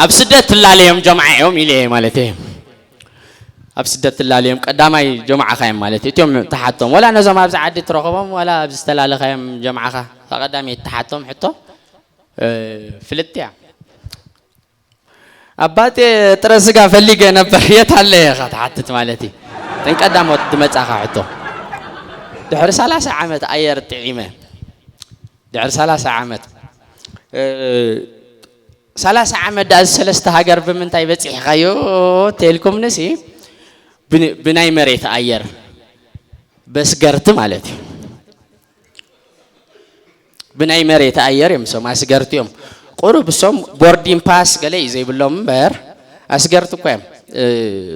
ኣብ ስደት ትላለዮም ጀምዓ እዮም ኢለ እየ ማለት እየ። ኣብ ስደት ትላለዮም ቀዳማይ ጀምዓኻ እዮም ማለት እዩ። እቲኦም ትሓቶም። ወላ ነዞም ኣብዚ ዓዲ ትረኸቦም፣ ወላ ኣብዚ ዝተላለኻዮም ጀምዓኻ። እታ ቀዳመይቲ ትሓቶም ሕቶ፣ እ፣ ፍልጥቲ እያ። ኣባቴ ጥረ ስጋ ፈልጌ ነበር፣ የት ኣለ ኢኻ ትሓትት ማለት እዩ። እተን ቀዳሞት ዝመጻኻ ሕቶ። ድሕሪ ሰላሳ ዓመት ኣየር ጥዒመ። ድሕሪ ሰላሳ ዓመት፣ እ፣ ሰላሳ ዓመት ደኣ እዚ ሰለስተ ሃገር ብምንታይ በጺሕካዮ ተልኩምንሲ፣ ብን-፣ ብናይ መሬት ኣየር፣ በስገርቲ ማለት እዩ። ብናይ መሬት ኣየር እዮም እሶም ኣስገርቲ እዮም። ቁሩብ እሶም ቦርዲን ፓስ ገለ እዩ ዘይብሎም እምበር ኣስገርቲ እኮ እዮም። እ፣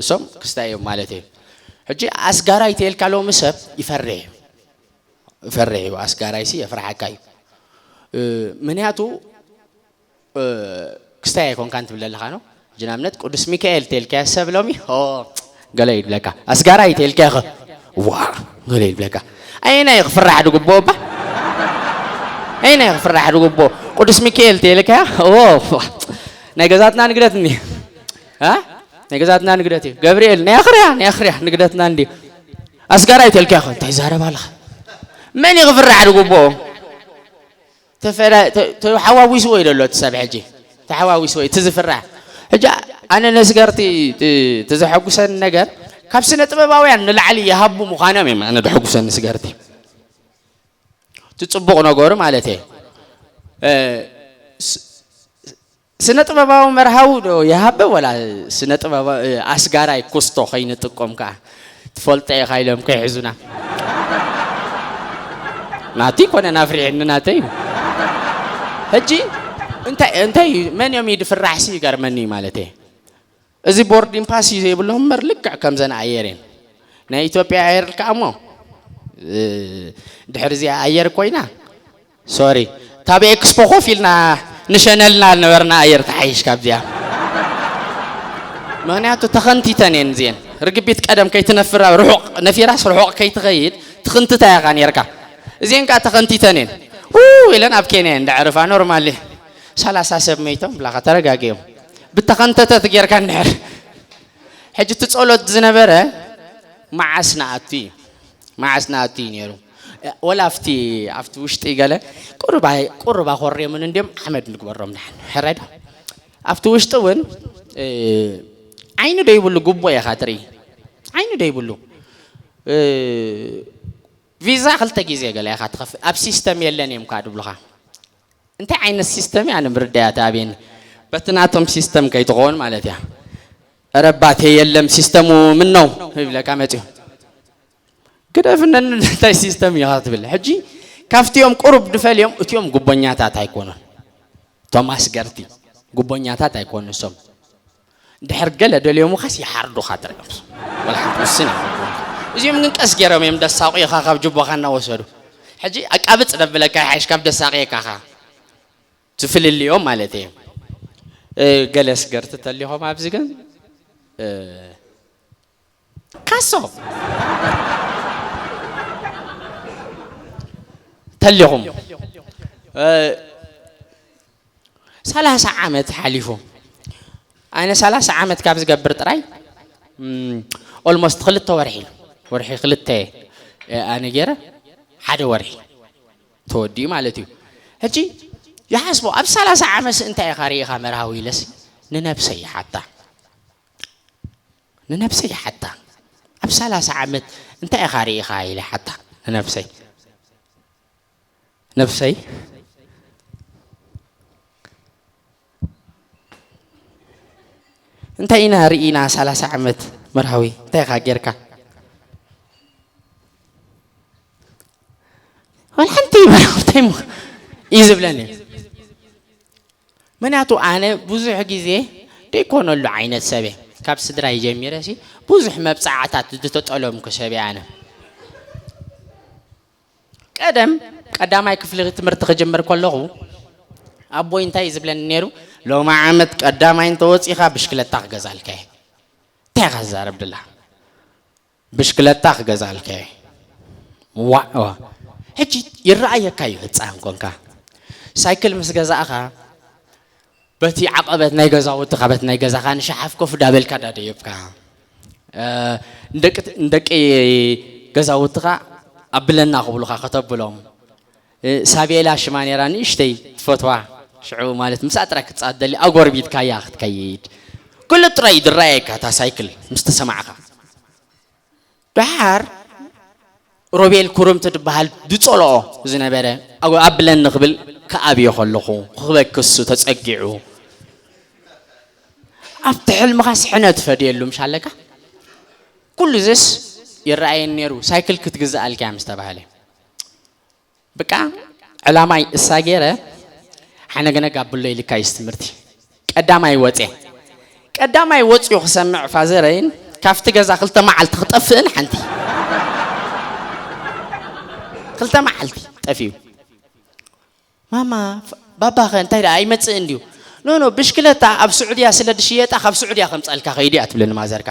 እሶም ክስታይ እዮም ማለት እዩ። ሕጂ ኣስጋራይ ተልካ ሎሚ ሰብ ይፈርሕ እዩ። ይፈርሕ እዩ። ኣስጋራይሲ የፍርሓካ እዩ። እ፣ ምክንያቱ፣ እ፣ ክስታይ ኣይኮንካን ትብል ኣለኻ ነው። ሕጂ ንኣብነት ቅዱስ ሚካኤል ተልካዮ ሰብ ሎሚ፣ ኦ፣ ገለ ይብለካ። ኣስጋራይ ተልካዮ ኸ፣ ዋ፣ ገለ ይብለካ። ኣየናይ ክፍራሕ ዝግብኦ እባ? ኣየናይ ክፍራሕ ዝግብኦ? ቅዱስ ሚካኤል ተልካዮ፣ ኦ፣ ናይ ገዛትና ንግደት እኒ። እ? ናይ ገዛትና ንግደት እዩ። ገብርኤል፣ ናይ ኣኽርያ፣ ናይ ኣኽርያ ንግደትና እንዲ። ኣስጋራይ ተልካዮ ኸ፣ እንታይ ይዛረብ ኣለኻ? መን እዩ ክፍራሕ ዝግብኦ? ተፈላ-፣ ተ-፣ ተሓዋዊስዎ እዩ ዘሎ እቲ ሰብ ሕጂ። ተሓዋዊስዎ እዩ እቲ ዝፍራሕ። ሕጂ ኣነ ነስገርቲ ት-፣ እቲ ዘሐጉሰኒ ነገር ካብ ስነ ጥበባውያን ንላዕሊ ይሃቡ ምዃኖም እዮም ኣነ ዘሐጉሰኒ ስገርቲ። እቲ ጽቡቕ ነገሩ ማለት እየ። እ፣ ስ-፣ ስነ ጥበባዊ መርሃዊ ዶ ይሃበ ወላ ስነ ጥበባዊ፣ እ፣ ኣስጋራይ ኩስቶ ከይንጥቀም ከኣ ትፈልጦ ኢኻ ኢሎም ከይሕዙና። ናቲ ኮነ ናፍሪሕኒ ናተይ እዩ። ሕጂ እንታይ፣ እንታይ እዩ፣ መን እዮም እዩ ድፍራሕሲ ይገርመኒ ማለት እየ። እዚ ቦርዲን ፓስ እዩ ዘይብሎም እምበር ልክዕ ከምዘን ኣየር እየን። ናይ ኢትዮጵያ ኣየር ልክዓ እሞ፣ እ፣ ድሕሪ እዚኣ ኣየር ኮይና፣ ሶሪ፣ ታብ ኤክስፖ ኮፍ ኢልና ንሸነልና ነበርና ኣየር ትሓይሽ ካብዚኣ። ምኽንያቱ ተኸንቲተን እየን እዚአን። ርግቢት ቀደም ከይትነፍር ኣብ ርሑቕ ነፊራስ ርሑቕ ከይትኸይድ ትኽንትታ ኢኻ ነርካ። እዚአን ከኣ ተኸንቲተን እየን። ው ኢለን ኣብ ኬንያ እየን ደዕርፋ። ኖርማሊ ሰላሳ ሰብ መይቶም ብላኻ ተረጋጊኦም። ብተኸንተተት ጌርካ እንድሕር ሕጂ እቲ ጸሎት ዝነበረ መዓስ ንኣቱ እዩ? መዓስ ንኣቱ እዩ ነይሩ? ወላ ኣብቲ ኣብቲ ውሽጢ ገለ ቁሩብ ኣይ- ቁሩብ ኣኾርዮምን እንድዮም ሓመድ ንግበሮም ንሓን። ሕራይ ዶ? ኣብቲ ውሽጢ እውን እ፣ ዓይኒ ዶ ይብሉ ጉቦ ኢኻ ትርኢ። ዓይኒ ዶ ይብሉ እ፣ ቪዛ ክልተ ግዜ ገለ ኢኻ ትኸፍል። ኣብ ሲስተም የለን እዮም ካ ድብሉኻ። እንታይ ዓይነት ሲስተም እያ ንምርዳያ ተኣብየኒ። በቲ ናቶም ሲስተም ከይትኸውን ማለት እያ። ረባቴ የለም ሲስተሙ ምነው ይብለካ መፅዩ። ግደፍነን እንታይ ሲስተም ኢኻ ትብል። ሕጂ ካብቲኦም ቁሩብ ድፈልዮም እቲኦም ጉቦኛታት ኣይኮኑን። ቶማስ ገርቲ ጉቦኛታት ኣይኮኑን እሶም። ድሕር ገለ ደልዮሙኻስ ይሓርዱኻ ጥራይ እዮም። ወላ ሓንቲ ውስን እዮም። እዚኦም ግን ቀስ ገይሮም እዮም ደሳቑ ኢኻ ካብ ጅቦኻ እናወሰዱ። ሕጂ ኣቃብጽ ደብለካ ይሓይሽ ካብ ደሳቂ ኢካኻ። ዝፍልልዮም ማለት እዩ። እ፣ ገለስ ገርት ተሊኾም ኣብዚ ግን እ፣ ካሶ ተሊኹም እ፣ ሰላሳ ዓመት ሓሊፉ። ኣነ ሰላሳ ዓመት ካብ ዝገብር ጥራይ ኦልሞስት ክልተ ወርሒ ወርሒ ክልተ እ፣ ኣነ ገይረ ሓደ ወርሒ ተወዲኡ ማለት እዩ። ሕጂ ይሓስቦ ኣብ ሰላሳ ዓመት እንታይ ኢኻ ርኢኻ መርሃዊ ኢለስ ንነብሰይ ይሓታ ንነብሰይ ይሓታ ኣብ ሰላሳ ዓመት እንታይ ኢኻ ርኢኻ ኢለ ሓታ ንነብሰይ ነብሰይ እንታይ ኢና ርኢና ሰላሳ ዓመት መርሃዊ እንታይ ኢኻ ጌርካ ወላ ሓንቲ መርሃዊ እንታይ ሞ እዩ ዝብለኒ ምክንያቱ ኣነ ብዙሕ ግዜ ደይኮነሉ ዓይነት ሰበ ካብ ስድራይ ጀሚረ ሲ ብዙሕ መብፃዕታት ዝተጠለምኩ ሰበ ኣነ ቀደም ቀዳማይ ክፍሊ ትምህርቲ ክጅምር ከለኹ ኣቦይ እንታይ ዝብለኒ ነይሩ ሎማ ዓመት ቀዳማይ እንተወፂኻ ብሽክለታ ክገዛልካ እየ እንታይ ኢኻ ዝዛረብ ድላ ብሽክለታ ክገዛልካ እየ ዋዕ ሕጂ ይረኣየካ እዩ ህፃን ኮንካ ሳይክል ምስ ገዛእኻ በቲ ዓቐበት ናይ ገዛውትኻ በቲ ናይ ገዛኻ ንሸሓፍ ኮፍ ዳበልካ ዳደየብካ ንደቂ ገዛውትኻ ኣብለና ክብሉኻ ከተብሎም ሳቤላ ሽማ ነራ ንእሽተይ ትፈትዋ ሽዑ ማለት ምሳኣ ጥራይ ክትፃወት ደሊ ኣጎርቢትካያ ክትከይድ ኩሉ ጥራይ ድረኣየካ እታ ሳይክል ምስ ተሰማዕኻ ደሓር ሮቤል ኩርምቲ ዝበሃል ዝጸልኦ ዝነበረ ኣብለኒ ክብል ክኣብዮ ከለኹ ክበክሱ ተጸጊዑ ኣብቲ ሕልምኻ ስሕነ ትፈድየሉ ምሽ ኣለካ ኩሉ ዝስ ይረኣየኒ ነይሩ ሳይክል ክትግዝኣልካ ምስ ተባህለ ብቃ ዕላማይ እሳ ገይረ ሓነገነግ ኣብሎ ኢልካ እዩ ትምህርቲ ቀዳማይ ወፅየ ቀዳማይ ወፅዩ ክሰምዕ ፋዘረይን ካብቲ ገዛ ክልተ መዓልቲ ክጠፍእን ሓንቲ ክልተ መዓልቲ ጠፊኡ ማማ ባባኸ እንታይ ደኣ ኣይመፅእን ድዩ ኖ ኖ ብሽክለታ ኣብ ስዑድያ ስለ ድሽየጣ ካብ ስዑድያ ከምፀልካ ከይድያ ትብለኒ ማዘርካ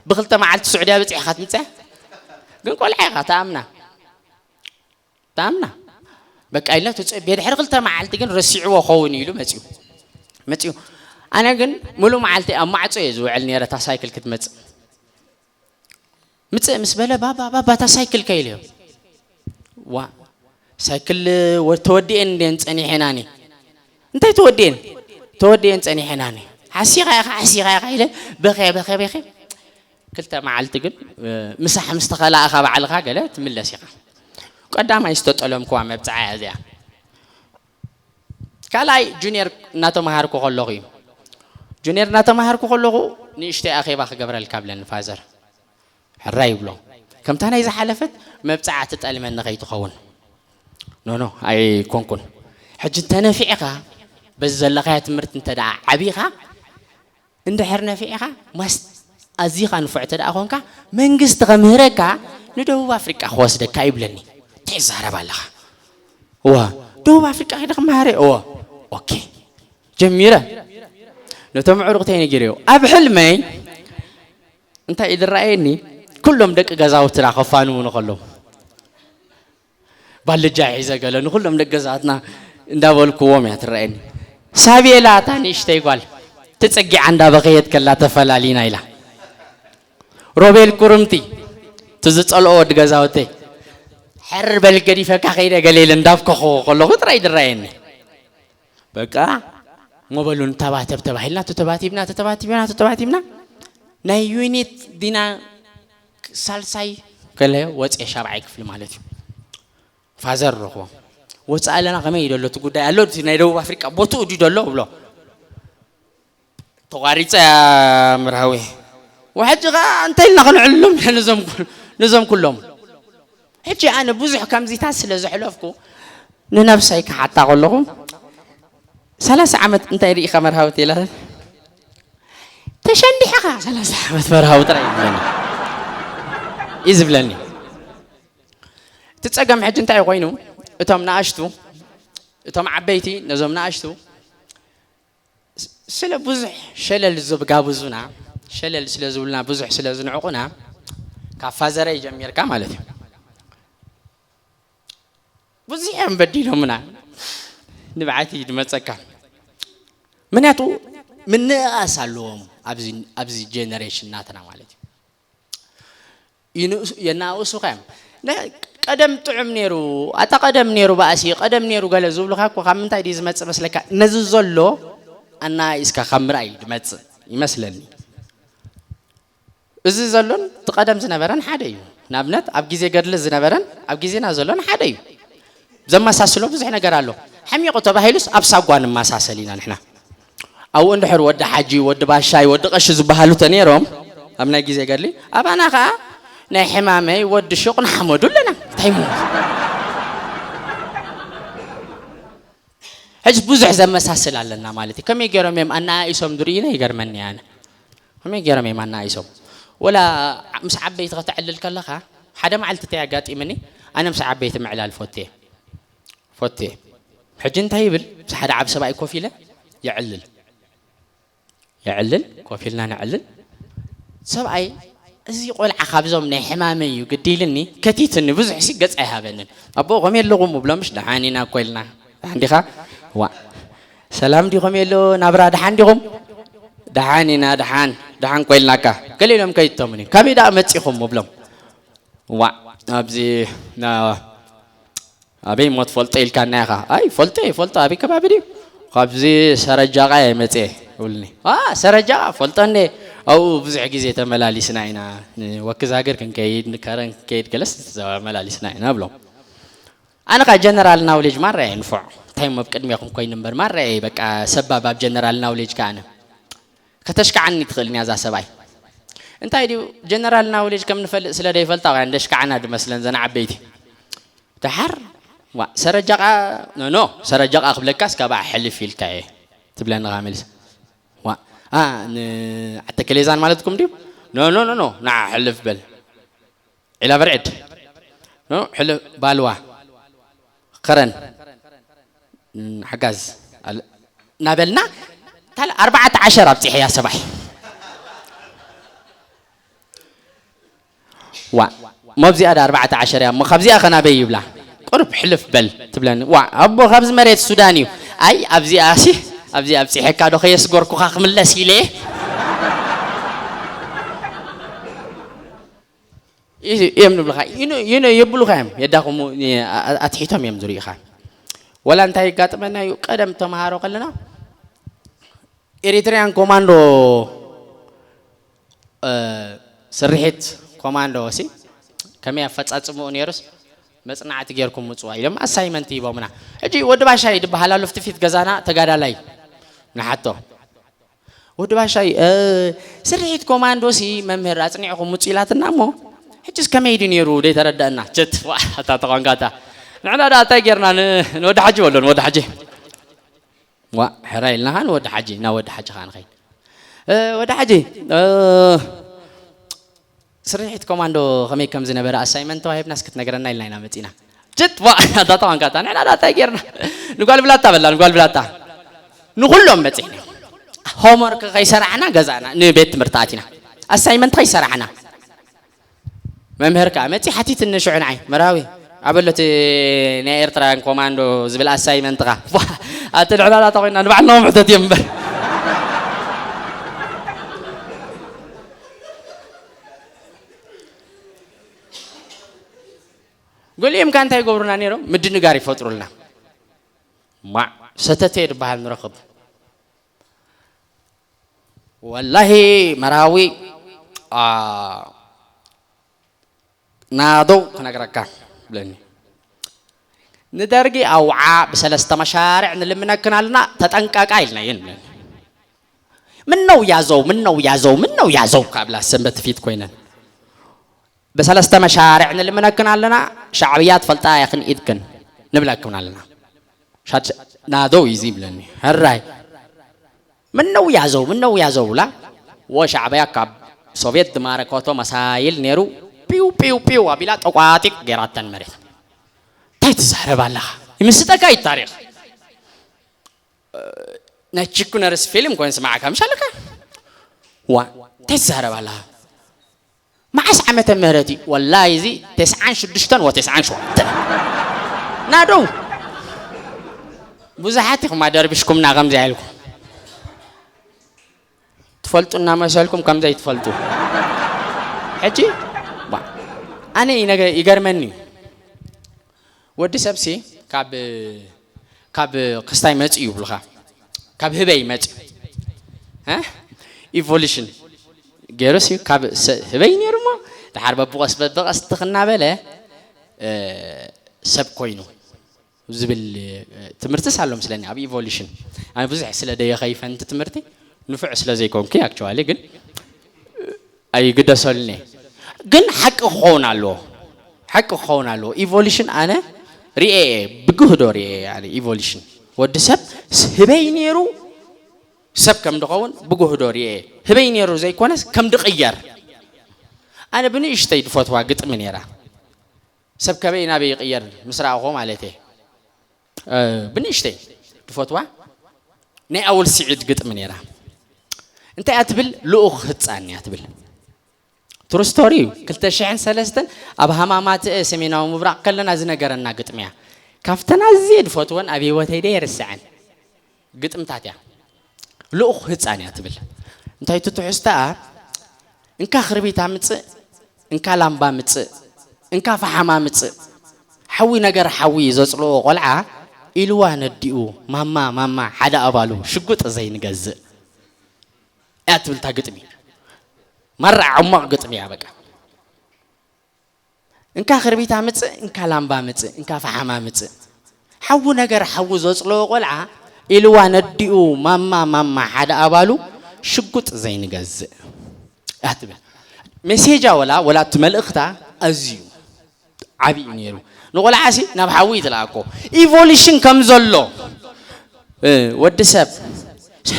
ብክልተ መዓልቲ ስዑድያ በፂሕካ ትምፅያ ግን ቆልዓ ኢኻ ተኣምና ዳምና በቃ ኢላ ተጸብየ ድሕሪ ክልተ መዓልቲ ግን ረሲዕዎ ኸውን ኢሉ መጺኡ መጺኡ ኣነ ግን ሙሉ መዓልቲ ኣብ ማዕጾ እየ ዝውዕል ነረ እታ ሳይክል ክትመጽእ ምጽእ ምስ በለ ባባ ባባ እታ ሳይክል ከይልዮ ዋ ሳይክል ተወዲኤን እንዴን ጸኒሐናኒ እንታይ ተወዲኤን ተወዲኤን ጸኒሐናኒ ሓሲኻ ኢኻ ሓሲኻ ኢኻ ኢለ በኸ በኸ በኸ ክልተ መዓልቲ ግን ምሳሕ ምስ ተኸላእኻ ባዕልኻ ገለ ትምለስ ኢኻ ቀዳማይ ዝተጠለምኩዋ መብፅዓ እያ እዚኣ ካልኣይ ጁኒየር እናተምሃርኩ ከለኹ እዩ ጁኒየር እናተምሃርኩ ከለኹ ንእሽተይ ኣኼባ ክገብረልካ ብለኒ ፋዘር ሕራይ ይብሎ ከምታ ናይ ዝሓለፈት መብፅዓ ትጠልመኒ ከይትኸውን ኖኖ ኣይኮንኩን ሕጂ እንተነፊዕኻ በዚ ዘለኻዮ ትምህርቲ እንተ ደኣ ዓቢኻ እንድሕር ነፊዕኻ ማስ ኣዚኻ ንፉዕ እንተ ደኣ ኾንካ መንግስቲ ከምህረካ ንደቡብ ኣፍሪቃ ክወስደካ ይብለኒ እንታይ ይዛረብ ኣለኻ እዋ ደቡብ ኣፍሪቃ ከይደ ክመሃረ እዋ ኦኬ ጀሚረ ነቶም ኣዕሩቕተይ ነጊረዮ ኣብ ሕልመይ እንታይ እዩ ዝረኣየኒ? ኩሎም ደቂ ገዛውትና ከፋንዉኒ ከለዉ፣ ባልጃ ሒዘ ገለ ንኹሎም ደቂ ገዛትና እንዳበልክዎም እያ ትረኣየኒ። ሳቤላ፣ እታ ንእሽተይ ጓል፣ ትጽጊዓ እንዳበኸየት ከላ፣ "ተፈላሊና" ኢላ። ሮቤል ኩርምቲ፣ እቲ ዝጸልኦ ወዲ ገዛውተይ፣ "ሕር በል ገዲፈካ ከይደ" ገለ ኢለ እንዳብከኹ ከለኹ ጥራይ ዝረኣየኒ። በቃ፣ ሞበሉን ተባተብ ተባሂልና፣ ተተባቲብና፣ ተተባቲብና፣ ተተባቲብና። ናይ ዩኒት ዲና ሳልሳይ ገለ ወፅየ፣ ሻብዓይ ክፍሊ ማለት እዩ። ፋዘር ረኽቦ። "ወፃእ ኣለና፣ ከመይ እዩ ዘሎ እቲ ጉዳይ? ኣሎ እቲ ናይ ደቡብ ኣፍሪቃ ቦትኡ ድዩ ዘሎ?" እብሎ። "ተቋሪፀ እያ መርሃዊ። ወሕጂ ኸዓ እንታይ ኢልና ክንዕልሎም ነዞም ኩ-፣ ነዞም ኩሎም?" ሕጂ ኣነ ብዙሕ ከምዚታት ስለ ዘሕለፍኩ ንነብሰይ ክሓታ ከለኹ፣ "ሰላሳ ዓመት እንታይ ርኢኻ መርሃዊ?" ኢላ፣ "ተሸንዲሕኻ ሰላሳ ዓመት መርሃዊ ጥራይ" እዩ ዝብለኒ፣ እዩ ዝብለኒ። እቲ ጸገም ሕጂ እንታይ ኮይኑ፣ እቶም ንኣሽቱ፣ እቶም ዓበይቲ ነዞም ንኣሽቱ ስ-፣ ስለ ብዙሕ ሸለል ዝጋብዙና፣ ሸለል ስለ ዝብሉና፣ ብዙሕ ስለ ዝንዕቑና፣ ካብ ፋዘረይ ጀሚርካ ማለት እዩ፣ ብዙሕ እዮም በዲሎምና። ንብዓት እዩ ዝመጸካ። ምክንያቱ ምንእኣስ ኣለዎም ኣብዚ፣ ኣብዚ ጀነሬሽን ናትና ማለት እዩ። ይንእሱ-፣ የናእሱኻ እዮም። ነ-፣ ቀደም ጥዑም ነይሩ፣ ኣታ ቀደም ነይሩ ባእሲ፣ ቀደም ነይሩ ገለ ዝብሉኻ እኮ ካብ ምንታይ ድዩ ዝመጽእ መስለካ? ነዚ ዘሎ ኣናእስካ ካብ ምርኣይ እዩ ዝመጽእ ይመስለኒ። እዚ ዘሎን እቲ ቀደም ዝነበረን ሓደ እዩ። ንኣብነት ኣብ ግዜ ገድሊ ዝነበረን ኣብ ግዜና ዘሎን ሓደ እዩ። ዘመሳስሎ ብዙሕ ነገር ኣሎ። ሓሚቑ ተባሂሉስ ኣብ ሳጓ ንመሳሰል ኢና ንሕና። ኣብኡ እንድሕር ወዲ ሓጂ፣ ወዲ ባሻይ፣ ወዲ ቀሺ ዝበሃሉ ተነይሮም፣ ኣብ ናይ ግዜ ገድሊ፣ ኣባና ኸዓ ናይ ሕማመይ ወዲ ሹቕ ንሓመዱ ኣለና። እንታይ እሞ? ሕጂ ብዙሕ ዘመሳስል ኣለና ማለት እዩ። ከመይ ገይሮም እዮም ኣነኣኢሶም ዝርእዩና ይገርመኒ ኣነ። ከመይ ገይሮም እዮም ኣነኣኢሶም? ወላ ምስ ዓበይቲ ከተዕልል ከለኻ፣ ሓደ መዓልቲ እንታይ ኣጋጢምኒ? ኣነ ምስ ዓበይቲ ምዕላል ፈትየ። ፈትየ። ሕጂ እንታይ ይብል? ምስ ሓደ ዓቢ ሰብኣይ ኮፍ ኢለ የዕልል። የዕልል፣ ኮፍ ኢልና ነዕልል። ሰብኣይ፣ "እዚ ቆልዓ ካብዞም ናይ ሕማመይ እዩ ግዲ" ኢልኒ፣ ከቲትኒ፣ ብዙሕ ሲ ገጽ ኣይሃበንን። "ኣቦ፣ ከመይ ኣለኹም?" እብሎ፣ "ምሽ ደሓን ኢና እኮ" ኢልና። "ደሓን ዲኻ?" "ዋ፣ ሰላም ዲኹም የሎ ናብራ፣ ደሓን ዲኹም?" "ደሓን ኢና፣ ደሓን፣ ደሓን እኮ" ኢልናካ። ገለ ኢሎም ከይቶምኒ፣ "ካበይ ደኣ መጺኹም?" እብሎም። "ዋ፣ ኣብዚ ና-፣ ኣበይ እሞ ትፈልጦ ኢልካና ኢኻ?" "ኣይ፣ ፈልጦ እየ፣ ፈልጦ። ኣበይ ከባቢ ድዩ?" "ካብዚ ሰረጃቓ እየ መፅየ" ይብልኒ። "ዋ፣ ሰረጃቓ ፈልጦ እንዴ? ኣብኡ ብዙሕ ግዜ ተመላሊስና ኢና። ንወክዛግር ክንከይድ፣ ንከረን ክንከይድ ገለስ ተመላሊስና ኢና" እብሎም። ኣነ ኸዓ ጀነራል ናውሌጅ ማራ እየ ንፉዕ። እንታይ እሞ ኣብ ቅድሜኹም ኮይኑ እምበር ማራ እየ በቃ ሰባብ ኣብ ጀነራል ናውሌጅ ከኣ ኣነ። ከተሽክዓኒ ትኽእል እያ እዛ ሰብኣይ። እንታይ ድዩ ጀነራል ናውሌጅ ከም ንፈልጥ ስለ ዘይፈልጣ እያ እንደሽክዓና ድመስለን ዘን ዓበይቲ። ደሓር፣ "ዋ፣ ሰረጃቓ፣ ኖ፣ ኖ፣ ሰረጃቓ ክብለካስ ካብኣ ሕልፍ ኢልካ እየ" ትብለኒ ከኣ መሊሳ። "ዋ፣ ኣ፣ ንዓዲ ከሌዛን ማለትኩም ድዩ? ኖ፣ ኖ፣ ኖ፣ ኖ፣ ንዓ ሕልፍ በል። ዒላ በርዕድ፣ ኖ፣ ሕልፍ ባልዋ፣ ኸረን፣ ም፣ ሓጋዝ፣ ኣለ-" እናበልና፣ ታል-፣ ኣርባዕተ ዓሸር ኣብፂሐያ ሰብኣይ። "ዋ፣ እሞ ኣብዚኣ ዳ ኣርባዕተ ዓሸር እያ፣ እሞ ካብዚኣ ኸ ናበይ?" ይብላ። "ቁሩብ ሕልፍ በል" ትብለኒ። "ዋ፣ ኣቦ፣ ካብዚ መሬት ሱዳን እዩ።" "ኣይ፣ ኣብዚኣ ሲ፣ ኣብዚኣ ኣብጺሐካ ዶ ከየስገርኩኻ ክምለስ ኢለ?" ይ-፣ እዮም ንብልኻ። ይኑ-፣ ይኑ-፣ የብሉኻ እዮም። የዳኹሙ፣ ኒ-፣ ኣ-፣ ኣ-፣ ኣትሒቶም እዮም ዝርእዩኻ። ወላ እንታይ የጋጥመና እዩ፣ ቀደም ተምሃሮ ከለና፣ ኤሪትሪያን ኮማንዶ፣ እ፣ ስርሒት ኮማንዶ ሲ፣ ከመይ ኣፈጻጽምኡ ነይሩስ፣ መጽናዕቲ ጌርኩም ምጽዋ ኢሎም ኣሳይመንት ሂቦምና። ሕጂ ወዲ ባሻይ ድበሃል ኣሎ፣ ፊት ፊት ገዛና ተጋዳላይ ንሓቶ። ወዲ ባሻይ፣ እ፣ ስርሒት ኮማንዶ ሲ መምህር ኣጽኒዕኩም ምጹ ኢላትና እሞ፣ ሕጂስ ከመይ ድዩ ነይሩ ደይተረዳእና? ቸት፣ ዋ፣ ኣታ ተቋንቃታ። ንሕና ደኣ እንታይ ጌርና ን-፣ ንወዲ ሓጂ በሎ፣ ንወዲ ሓጂ። ዋ፣ ሕራይ ኢልና ኸዓ ንወዲ ሓጂ፣ ናብ ወዲ ሓጂ ኸዓ ንኸይድ። እ፣ ወዲ ሓጂ፣ እ፣ ስርሒት ኮማንዶ ከመይ ከም ዝነበረ ኣሳይመንት ተዋሂብናስ ክትነግረና ኢልና ኢና መጺና። ጅት፣ ዋ፣ ኣታ ተዋንካታ፣ ንሕና ዳ እንታይ ጌርና? ንጓል ብላታ በላ፣ ንጓል ብላታ። ንኹሎም በጺሕና። ሆምወርክ ከይሰራሕና ገዛና፣ ንቤት ትምህርቲ ኣቲና። ኣሳይመንት ከይሰራሕና መምህር ከዓ መፂ ሓቲትኒ ሽዑ ንዓይ፣ "መራዊ፣ ኣበሎ እቲ ናይ ኤርትራውያን ኮማንዶ ዝብል ኣሳይመንትኻ?" ቧ፣ ኣቲ ንዕላላ ተኾይና ንባዕልና ምሕተት እዮም እምበር። ገሊኦም ከ እንታይ ይገብሩና ነይሮም? ምድንጋር ይፈጥሩልና። ማዕ፣ ሰተቴ ዝበሃል ንረኽብ። ወላሂ መራዊ፣ አ፣ ናደው ክነግረካ ብለኒ። ንደርጊ ኣውዓ ብሰለስተ መሻርዕ ንልምነክን ኣለና፣ ተጠንቀቃ ኢልናየን ብለኒ። ምነው ያዘው፣ ምነው ያዘው፣ ምነው ያዘው ካብላ ሰንበት ፊት ኮይነን። ብሰለስተ መሻርዕ ንልምነክን ኣለና፣ ሻዕብያ ትፈልጣ ኢኽን ኢድክን ንብለክን ኣለና። ሻድ ናደው እዩ እዚ ይብለኒ። ሕራይ። ምነው ያዘው፣ ምነው ያዘው ብላ። ወ ሻዕብያ ካብ ሶቪየት ዝማረከቶ መሳይል ነይሩ። ፒው፣ ፒው፣ ፒው ኣቢላ ጠቋጢቅ ገይራተን መሬት። እንታይ ትዛረብ ኣለኻ? ይምስጠካ እዩ ታሪኽ። ናይ ቺኩ ነርስ ፊልም ኮይኑ ስማዕካ ምሽ ኣለካ። ዋ፣ እንታይ ትዛረብ ኣለኻ? መዓስ ዓመተ ምህረት እዩ? ወላሂ እዚ ተስዓን ሽዱሽተን ወ ተስዓን ሸውዓተን። ናደው። ብዙሓት ኢኹም ኣደርቢሽኩምና ከምዚ ኢልኩም። ትፈልጡ እናመሰልኩም ከም ዘይትፈልጡ። ሕጂ፣ ባ-፣ ኣነ ይነገ-፣ ይገርመኒ እዩ። ወዲ ሰብሲ ካብ፣ ካብ ክስታይ መጽእ እዩ ይብሉኻ። ካብ ህበይ መጽእ። እ? ኢቮሉሽን ገይሩስ እዩ ካብ ሰ-፣ ህበይ ነይሩ እሞ፣ ደሓር በብቐስ በብቐስ ትኽ እናበለ፣ እ፣ ሰብ ኮይኑ ዝብል፣ እ፣ ትምህርትስ ኣሎ ምስለኒ ኣብ ኢቮሉሽን። ኣነ ብዙሕ ስለ ደየኸይፈ ነቲ ትምህርቲ ንፉዕ ስለ ዘይኮንኩ፣ ኣክቹዋሊ ግን ኣይግደሰሉኒ። ግን ሓቂ ክኸውን ኣለዎ። ሓቂ ክኸውን ኣለዎ። ኢቮሉሽን ኣነ ሪኤ እየ፣ ብግህዶ ሪኤ እየ ኣነ ኢቮሉሽን። ወዲ ሰብ ስ-፣ ህበይ ነይሩ ሰብ ከም ድኸውን ብግህዶ ሪኤ እየ። ህበይ ነይሩ ዘይኮነስ ከም ድቕየር። ኣነ ብንእሽተይ ድፈትዋ ግጥሚ ነይራ። ሰብ ከበይ ናበይ ይቕየር ምስ ረኣኹ ማለት እየ። እ፣ ብንእሽተይ ድፈትዋ ናይ ኣወል ስዒድ ግጥሚ ነይራ። እንታይ እያ ትብል? ልኡኽ ህጻን እያ ትብል። ትሩ ስቶሪ እዩ። ክልተ ሽሕን ሰለስተን ኣብ ሃማማትአ ሰሜናዊ ምብራቕ ከለና ዝነገረና ግጥሚ እያ። ካብተን ኣዝየ ድፈትወን ኣብ ህይወተይ ደይርስዐን ግጥምታት እያ። ልኡኽ ህጻን እያ ትብል። እንታይ እቲ ትሕዝቶኣ? እንካ ክርቢት ኣምጽእ፣ እንካ ላምባ ምጽእ፣ እንካ ፈሓም ኣምጽእ። ሓዊ ነገር ሓዊ ዘጽልኦ ቆልዓ ኢልዋ ነዲኡ፣ ማማ፣ ማማ፣ ሓደ ኣባሉ ሽጉጥ ዘይንገዝእ እያ ትብል እታ ግጥሚ። ማራ ዕሙቕ ግጥሚ እያ በቃ። እንካ ክርቢት ኣምጽእ፣ እንካ ላምባ ምጽእ፣ እንካ ፈሓም ኣምጽእ። ሓዊ ነገር ሓዊ ዘጽልኦ ቆልዓ ኢልዋ ነዲኡ፣ ማማ፣ ማማ፣ ሓደ ኣባሉ ሽጉጥ ዘይንገዝእ እያ ትብል። ሜሴጃ ወላ፣ ወላ እቲ መልእኽታ ኣዝዩ ዓብዪ እዩ ነይሩ። ንቆልዓሲ ናብ ሓዊ እዩ ትለኣኮ። ኢቮሉሽን ከም ዘሎ፣ እ፣ ወዲ ሰብ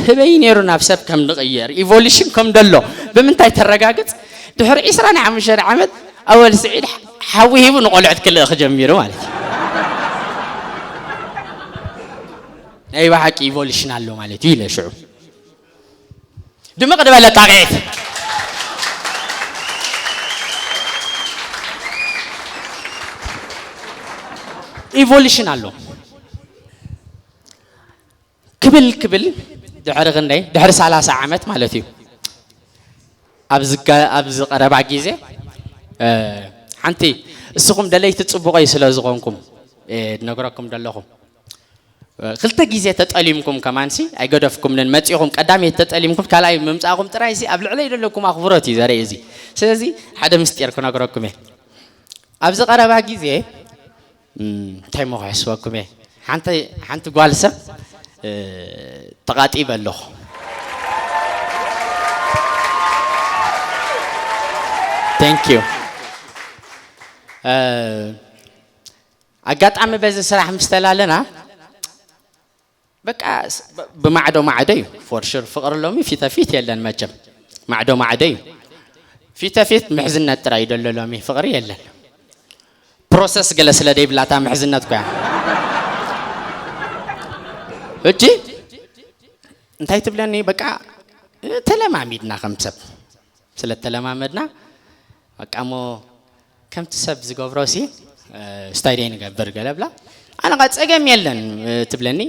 ህበይ ነይሩ ናብ ሰብ ከም ንቕየር፣ ኢቮሉሽን ከም ደሎ ብምንታይ ተረጋግጽ? ድሕሪ ዕስራን ሓሙሽተን ዓመት ኣወል ስዒድ ሓዊ ሂቡ ንቆልዑት ክልእኽ ጀሚሩ ማለት እዩ። ናይ ብሓቂ ኢቮሉሽን ኣሎ ማለት እዩ ኢለ ሽዑ። ድምቕ ዝበለ ጣቕዒት። ኢቮሉሽን ኣሎ። ክብል ክብል ድሕሪ ክንደይ? ድሕሪ ሰላሳ ዓመት ማለት እዩ። ኣብዚ ገ-፣ ኣብዚ ቀረባ ግዜ፣ እ፣ ሓንቲ እስኹም ደለይቲ ጽቡቐይ ስለ ዝኾንኩም፣ እ፣ ድነግረኩም ደለኹ። እ፣ ክልተ ግዜ ተጠሊምኩም ከማንሲ ኣይገደፍኩምንን መጺኹም። ቀዳመይቲ ተጠሊምኩም፣ ካልኣይ ምምጻእኩም ጥራይሲ ኣብ ልዕለይ ዘለኩም ኣኽብሮት እዩ ዘርኢ እዚ። ስለዚ ሓደ ምስጢር ክነግረኩም እየ። ኣብዚ ቀረባ ግዜ፣ እም፣ እንታይ እሞ ክሕስበኩም እየ? ሓንቲ፣ ሓንቲ ጓል ሰብ፣ እ፣ ተቓጢበ ኣለኹ። Thank you። እ፣ ኣጋጣሚ በዚ ስራሕ ምስ ተላለና፣ በቃ ስ-፣ ብ-፣ ብማዕዶ ማዕዶ እዩ። ፎር ሹር ፍቕሪ ሎሚ ፊተ ፊት የለን መቸም። ማዕዶ ማዕዶ እዩ። ፊተ ፊት ምሕዝነት ጥራይ እዩ ደሎ ሎሚ፣ ፍቕሪ የለን። ፕሮሰስ ገለ ስለ ደይብላታ ምሕዝነት ኮያ። ሕጂ እንታይ ትብለኒ? በቃ ተለማሚድና ከም ሰብ። ስለ ተለማመድና፣ በቃ እሞ ከምቲ ሰብ ዝገብሮ ሲ ስታይደይ ንገብር ገለ ብላ። ኣነ ኸዓ ጸገም የለን ትብለኒ።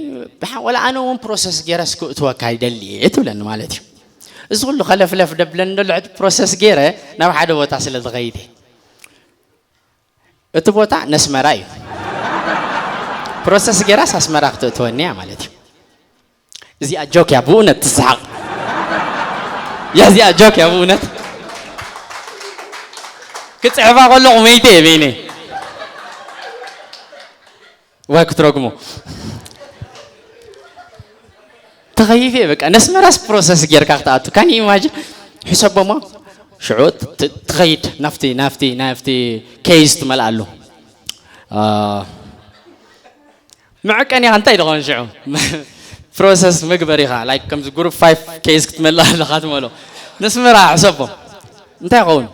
ብሓ- ወላ ኣነ እውን ፕሮሰስ ገይረ እስክእትወካ ይደሊ እየ ትብለኒ ማለት እዩ። እዚ ኩሉ ከለፍለፍ ደብለኒ ዘሎ ሕጂ ፕሮሰስ ገይረ ናብ ሓደ ቦታ ስለ ዝኸይድ እየ። እቲ ቦታ ነስመራ እዩ። ፕሮሰስ ገይራስ ኣስመራ ክትእትወኒ እያ ማለት እዩ። እዚኣ ጆክ እያ ብእውነት ትስሓቕ። ያ እዚኣ ጆክ እያ ብእውነት። ክጽሕፋ ከለኹ መይተ እየ በይነይ። ዋይ ክትረግሞ። ተኸይፈ እየ በቃ። ነስመራስ ፕሮሰስ ጌርካ ክትኣቱ። ካን ኢማጂን? ሕሰቦሞ። ሽዑ ት- ት- ትኸይድ ናፍቲ ናፍቲ ናፍቲ ኬዝ ትመልኣሉ። አ፣ መዐቀኒ ኢኻ እንታይ ደኾን ሽዑ? ፕሮሰስ መግበር ኢኻ። ላይክ ከምዚ ግሩፕ ፋይቭ ኬዝ ክትመልእ ኣለኻ ትመሎ። ነስመራ ሕሰቦ። እንታይ ይኸውን?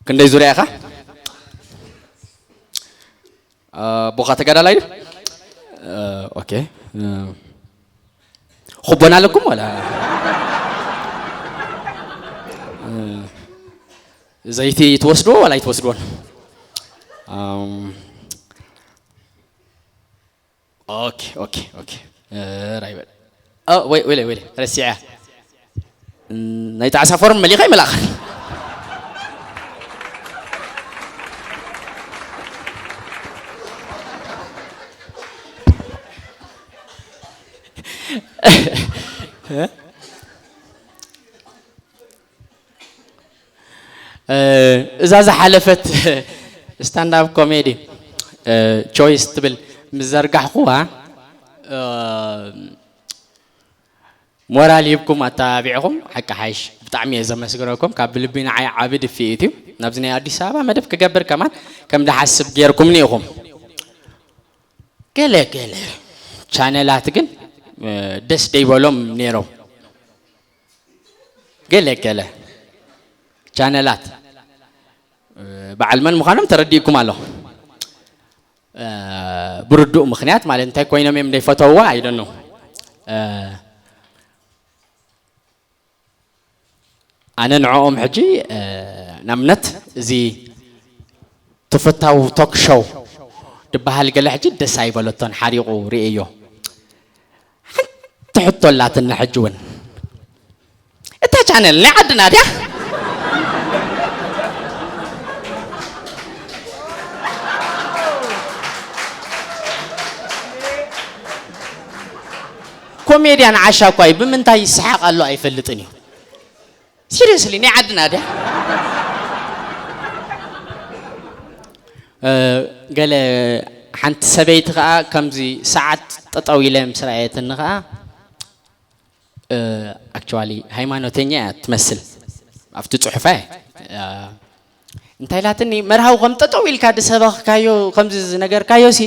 ክንደይ ዙርያ ኢኻ? አ፣ ቦኻ ተጋዳላይ ድዩ? አ፣ ኦኬ። አ፣ ኹቦን ኣለኩም ዋላ? አ፣ ዘይቲ ትወስድዎ ዋላ ኣይትወስድዎን? ኣም፣ ኦኬ፣ ኦኬ፣ ኦኬ። እ፣ ራይ በል። ኦ፣ ወይ፣ ወይለ፣ ወይለ፣ ረሲዐ። ም፣ ናይ ጣዕሳ ፎርም መሊኻ ይመላእኻ። እ? እ፣ እዛ ዝሓለፈት ስታንዳፕ ኮሜዲ፣ እ፣ ቾይስ ትብል ምስ ዘርጋሕኩዋ፣ እ፣ ሞራል ሂብኩም ኣተባቢዕኹም ሓቂ ሓይሽ ብጣዕሚ እየ ዘመስግነኩም። ካብ ልቢ ንዓይ ዓቢ ድፍኢት እዩ። ናብዚ ናይ ኣዲስ ኣበባ መደብ ክገብር ከማን ከም ዝሓስብ ጌርኩምኒ ኢኹም። ገለ ገለ ቻነላት ግን፣ እ፣ ደስ ደይበሎም ነይሮም። ገለ ገለ ቻነላት፣ እ፣ በዓል መን ምዃኖም ተረዲእኩም ኣሎ። እ፣ ብርዱእ ምኽንያት ማለት እንታይ ኮይኖም እዮም ዘይፈተውዋ? I don't know። እ፣ ኣነ ንዕኦም ሕጂ፣ እ፣ ንኣብነት እዚ ተፈታዊ ቶክ ሾው ድበሃል ገለ ሕጂ ደስ ኣይበለቶን፣ ሓሪቑ ርእዮ። ሓንቲ ሕቶ ኣላትና ሕጂ እውን። እታ ቻነል ናይ ዓድና ድያ? ኮሜድያን ዓሻ እኳ እዩ፣ ብምንታይ ይስሓቕ ኣሎ ኣይፈልጥን እዩ። ሲሪየስሊ ናይ ዓድና ድያ? እ፣ ገለ ሓንቲ ሰበይቲ ኸኣ ከምዚ ሰዓት ጠጠው ኢለ ምስ ረኣየትኒ ኸኣ፣ እ፣ ኣክቹዋሊ ሃይማኖተኛ እያ ትመስል ኣብቲ ጽሑፋ። እ፣ እንታይ ኢላትኒ፣ መርሃዊ ከም ጠጠው ኢልካ ዝሰበኽካዮ፣ ከምዚ ዝነገርካዮ ሲ፣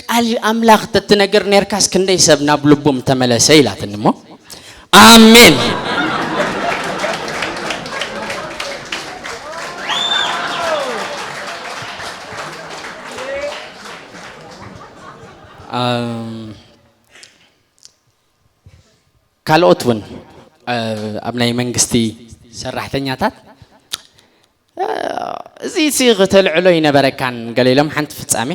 ቃል ኣምላኽ ተትነግር ነርካስ ክንደይ ሰብ ናብ ልቡ ምተመለሰ ኢላትኒ እሞ። ኣሜን። ኣም፣ ካልኦት እውን፣ እ፣ ኣብ ናይ መንግስቲ ሰራሕተኛታት፣ እ፣ እዚ ሲ ክተልዕሎ ይነበረካን ገለ ኢሎም ሓንቲ ፍጻሜ፣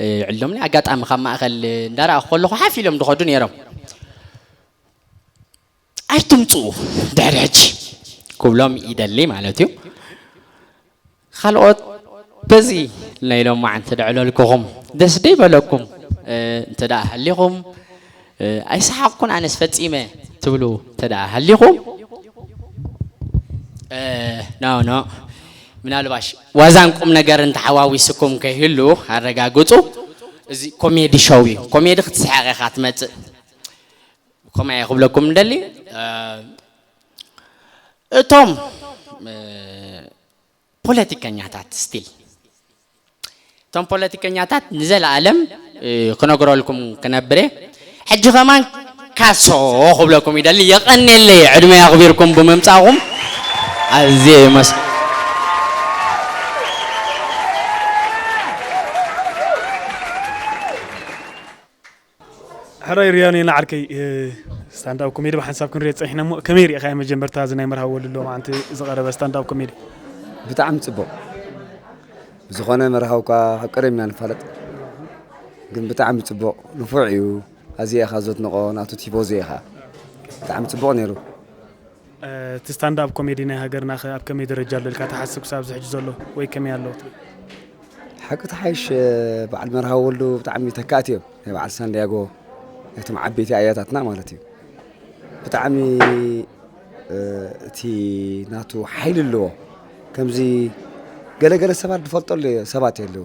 እ፣ ይዕልምኒ። ኣጋጣሚ ካብ ማእከል እንዳረኣኹ ከለኹ ሓፍ ኢሎም ዝኸዱ ነይሮም። ኣይትምጽኡ ድሕሪ ሕጂ ክብሎም ይደሊ ማለት እዩ። ካልኦት በዚ ናይ ሎማዓንቲ ድዕለልኩኹም ደስ ደይበለኩም፣ እ፣ እንተ ደኣ ሃሊኹም፣ እ፣ ኣይሰሓቕኩን ኣነስ ፈጺመ ትብሉ እንተ ደኣ ሃሊኹም፣ እ፣ ኖ፣ ኖ። ምናልባሽ ዋዛን ቁም ነገርን ተሓዋዊስኩም ከይህሉ ኣረጋግጹ። እዚ ኮሜዲ ሾው እዩ። ኮሜዲ ክትስሕቕ ኢኻ ትመጽእ። ከምኡ እየ ክብለኩም እንደሊ። እ፣ እቶም፣ እ፣ ፖለቲከኛታት ስቲል፣ እቶም ፖለቲከኛታት ንዘለኣለም፣ እ፣ ክነግረልኩም ክነብር እየ። ሕጂ ከማን ካሶ ክብለኩም ይደሊ። የቐንየለይ ዕድመ ኣኽቢርኩም ብምምጻእኹም ኣዝየ የመስ-፣ ሕራይ ርያኔ ንዓርከይ፣ እ፣ ስታንዳፕ ኮሜዲ ብሓንሳብ ክንሪኦ ጸኒሕና እሞ፣ ከመይ ርኢኻዮ መጀመርታ እዚ ናይ መርሃዊ ወልድ ሎማዓንቲ ዝቐረበ ስታንዳፕ ኮሜዲ? ብጣዕሚ ጽቡቕ። ብዝኾነ መርሃዊ እኳ ካብ ቀደም ኢና ንፋለጥ፣ ግን ብጣዕሚ ጽቡቕ ንፉዕ እዩ። ኣዝየ ኢኻ ዘድንቖ፣ ናቱ ቲፎዞ ኢኻ። ብጣዕሚ ጽቡቕ ነይሩ። እቲ ስታንዳፕ ኮሜዲ ናይ ሃገርና ኸ ኣብ ከመይ ደረጃ ኣሎ ኢልካ ትሓስብ ክሳብ እዚ ሕጂ ዘሎ፣ ወይ ከመይ ኣሎ ትብል? ሓቂ ተሓይሽ በዓል መርሃዊ ወልዱ ብጣዕሚ ተካእቲ እዮም። ናይ በዓል ሳንዲያጎ፣ ናይቶም ዓበይቲ ኣያታትና ማለት እዩ። ብጣዕሚ እቲ ናቱ ሓይሊ ኣለዎ። ከምዚ ገለገለ ሰባት ዝፈልጠሉ ሰባት የለዉ።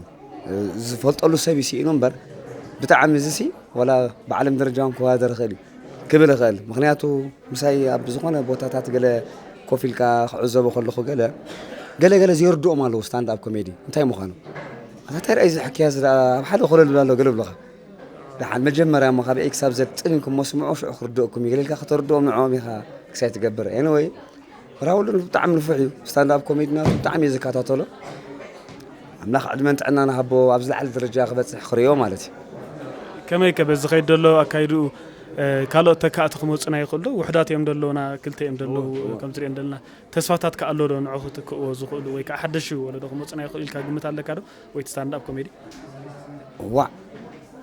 ዝፈልጠሉ ሰብ ይስኢኑ እምበር፣ ብጣዕሚ እዚ ሲ ዋላ ብዓለም ደረጃ እውን ክወዳደር ይኽእል እዩ ክብል ይኽእል። ምኽንያቱ ምሳይ ኣብ ዝኾነ ቦታታት ገለ ኮፍ ኢልካ ክዕዘቦ ከለኹ ገለ ገለ ገለ ዘይርድኦም ኣለዉ። ስታንድ ኣፕ ኮሜዲ እንታይ ምዃኑ፣ ኣታ እንታይ ረኣይ ዝሕክያ ዝዳ ኣብ ሓደ ኮለል ኣሎ ገለ ብለኻ። ደሓን መጀመርያ እሞ ካብ ኤ ክሳብ ዘድ ጽን ኢልኩም መስምዑ፣ ሽዑ ክርድኦኩም እዩ። ገለ ኢልካ ከተርድኦም ንዕኦም ኢኻ ክሳይ ትገብር። ኤኒወይ፣ ራውል ብጣዕሚ ንፉዕ እዩ። ስታንድ ኣፕ ኮሜዲ ናቱ ብጣዕሚ እየ ዝከታተሎ። ኣምላኽ ዕድመን ጥዕናን ሃቦ ኣብ ዝለዓለ ደረጃ ክበፅሕ ክርእዮ ማለት እዩ። ከመይ ከ በዚ ኸይድ ዘሎ ኣካይድኡ ካልኦት ተካእቲ ክመፁና ይኽእሉ ዶ? ውሕዳት እዮም ዘለውና፣ ክልተ እዮም ዘለዉ። ከም ትሪኦም ዘለና ተስፋታት ከ ኣሎ ዶ ንዑ ክትክእዎ ዝኽእሉ ወይ ከዓ ሓደሽ ወለዶ ክመፁና ይኽእሉ ኢልካ ግምት ኣለካ ዶ? ወይ ስታንድ ኣፕ ኮሜዲ ዋዕ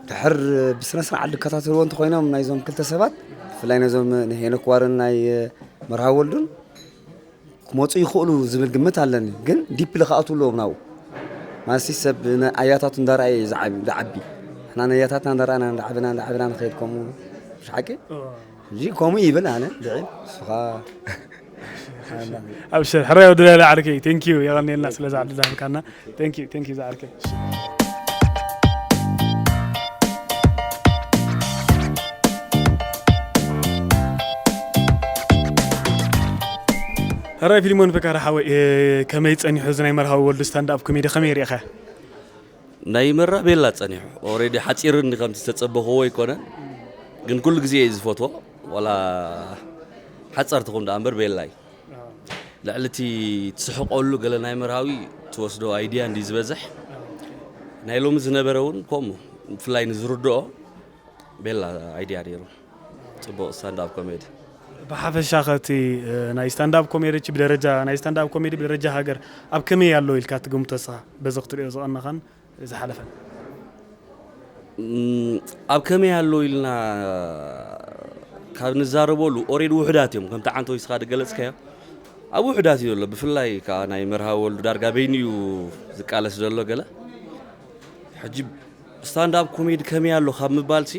ድሕር ብስነ ስርዓት ዝከታተልዎ እንተኮይኖም ናይዞም ክልተ ሰባት ብፍላይ ነዞም ንሄኖክ ዋርን ናይ መርሃ ወልዱን ክመፁ ይኽእሉ ዝብል ግምት ኣለኒ። ግን ዲፕሊ ክኣትዉ ኣለዎም ናብኡ። ማለትሲ ሰብ ኣያታቱ እንዳረኣየ እዩ ዝዓቢ ዝዓቢ። ንሕና ነያታትና እንዳረኣና እንዳዓበና እንዳዓበና ንኸይድ ከምኡ። ምሽ ሓቂ? ሕጂ ከምኡ ይብል ኣነ ልዕል ንስኻ ኣብሽር ሕራይ ወዲ ላለ ዓርከይ ቴንኪዩ የቐንየልና ስለዚ ዓዲ ዛህብካና። ቴንኪዩ ቴንኪዩ ዝዓርከይ። ሕራይ ፊልሞን ፈካሪ ሓወይ፣ ከመይ ጸኒሑ እዚ ናይ መርሃዊ ወልዱ ስታንድ ኣፕ ኮሜዲ ከመይ ርኢኻ? ናይ መራ ቤላ ጸኒሑ ኦሬዲ ሓጺርኒ ከምቲ ዝተጸበኽዎ ኣይኮነን፣ ግን ኩሉ ግዜ እየ ዝፈትዎ። ዋላ ሓጸር ትኹን ደኣ እምበር ቤላ እዩ። ልዕሊ እቲ ትስሕቀሉ ገለ ናይ መርሃዊ ትወስዶ ኣይድያ እንዲ ዝበዝሕ ናይ ሎሚ ዝነበረ እውን ከምኡ ብፍላይ ንዝርድኦ ቤላ ኣይድያ ነይሩ። ጽቡቕ ስታንድ ኣፕ ኮሜዲ። ብሓፈሻ ከቲ ናይ ስታንድ ኣፕ ኮሜዲ ብደረጃ ናይ ስታንድ ኣፕ ኮሜዲ ብደረጃ ሃገር ኣብ ከመይ ኣሎ ኢልካ ትግምቶ ንስኻ በዚ ክትሪኦ ዝቐነኻን ዝሓለፈን? ኣብ ከመይ ኣሎ ኢልና ካብ ንዛረበሉ ኦሬዲ ውሕዳት እዮም። ከምቲ ዓንተ ወይስኻ ዝገለጽካዮ ኣብ ውሕዳት እዩ ዘሎ። ብፍላይ ከዓ ናይ መርሃዊ ወልዱ ዳርጋ በይኑ እዩ ዝቃለስ ዘሎ። ገለ ሕጂ ስታንድ ኣፕ ኮሜዲ ከመይ ኣሎ ካብ ምባልሲ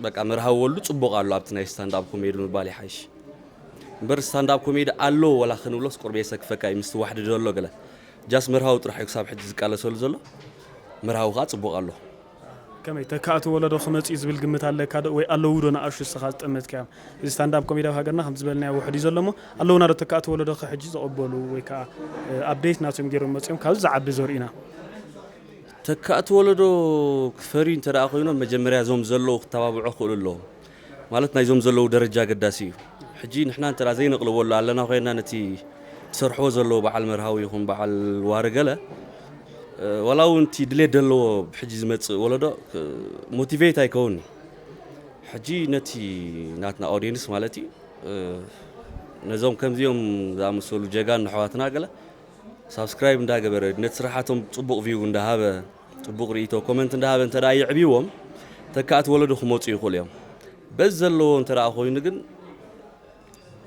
በቃ መርሃዊ ወልዱ ጽቡቕ ኣሎ ኣብቲ ናይ ስታንድ ኣፕ ኮሜዲ ምባል ይሓይሽ። እምበር ስታንድ ኣፕ ኮሜዲ ኣሎ ወላ ክንብሎስ ቁርብ የሰክፈካ እዩ ምስቲ ዋሕዲ ዘሎ ገለ። ጃስ መርሃዊ ጥራሕ እዩ ክሳብ ሕጂ ዝቃለሰሉ ዘሎ። መርሃዊ ከዓ ጽቡቕ ኣሎ። ከመይ ተካእቲ ወለዶ ክመጽእ እዩ ዝብል ግምት ኣለካ ዶ ወይ ኣለዉ ዶ ንኣሹ ንስኻ ዝጠመትካዮም? እዚ ስታንድ ኣፕ ኮሜዲ ኣብ ሃገርና ከም ዝበልናዮ ውሕድ እዩ ዘሎ እሞ ኣለዉና ዶ ተካእቲ ወለዶ ከ ሕጂ ዝቕበሉ ወይ ከዓ ኣፕዴት ናቶም ገይሮም መጺኦም ካብዚ ዝዓቢ ዘርእዩና? ተካእቲ ወለዶ ክፈርዩ እንተ ደኣ ኮይኖም መጀመርያ እዞም ዘለዉ ክተባብዑ ክኽእሉ ኣለዎም። ማለት ናይዞም ዘለዉ ደረጃ ኣገዳሲ እዩ። ሕጂ ንሕና እንተ ደኣ ዘይነቕልበሉ ኣለና ኮይንና ነቲ ትሰርሕዎ ዘለዉ በዓል መርሃዊ ይኹን በዓል ዋሪ ገለ ዋላ እውን እቲ ድሌት ዘለዎ ሕጂ ዝመጽእ ወለዶ ሞቲቬት ኣይከውን እዩ። ሕጂ ነቲ ናትና ኦዲየንስ ማለት እዩ ነዞም ከምዚኦም ዝኣመሰሉ ጀጋኑ ኣሕዋትና ገለ ሳብስክራይብ እንዳገበረ ነቲ ስራሓቶም ጽቡቕ ቪው እንዳሃበ ጽቡቕ ርእይቶ ኮመንት እንዳሃበ እንተ ደኣ የዕብይዎም ተካእቲ ወለዶ ክመጹ ይኽእሉ እዮም። በዚ ዘለዎ እንተ ደኣ ኮይኑ ግን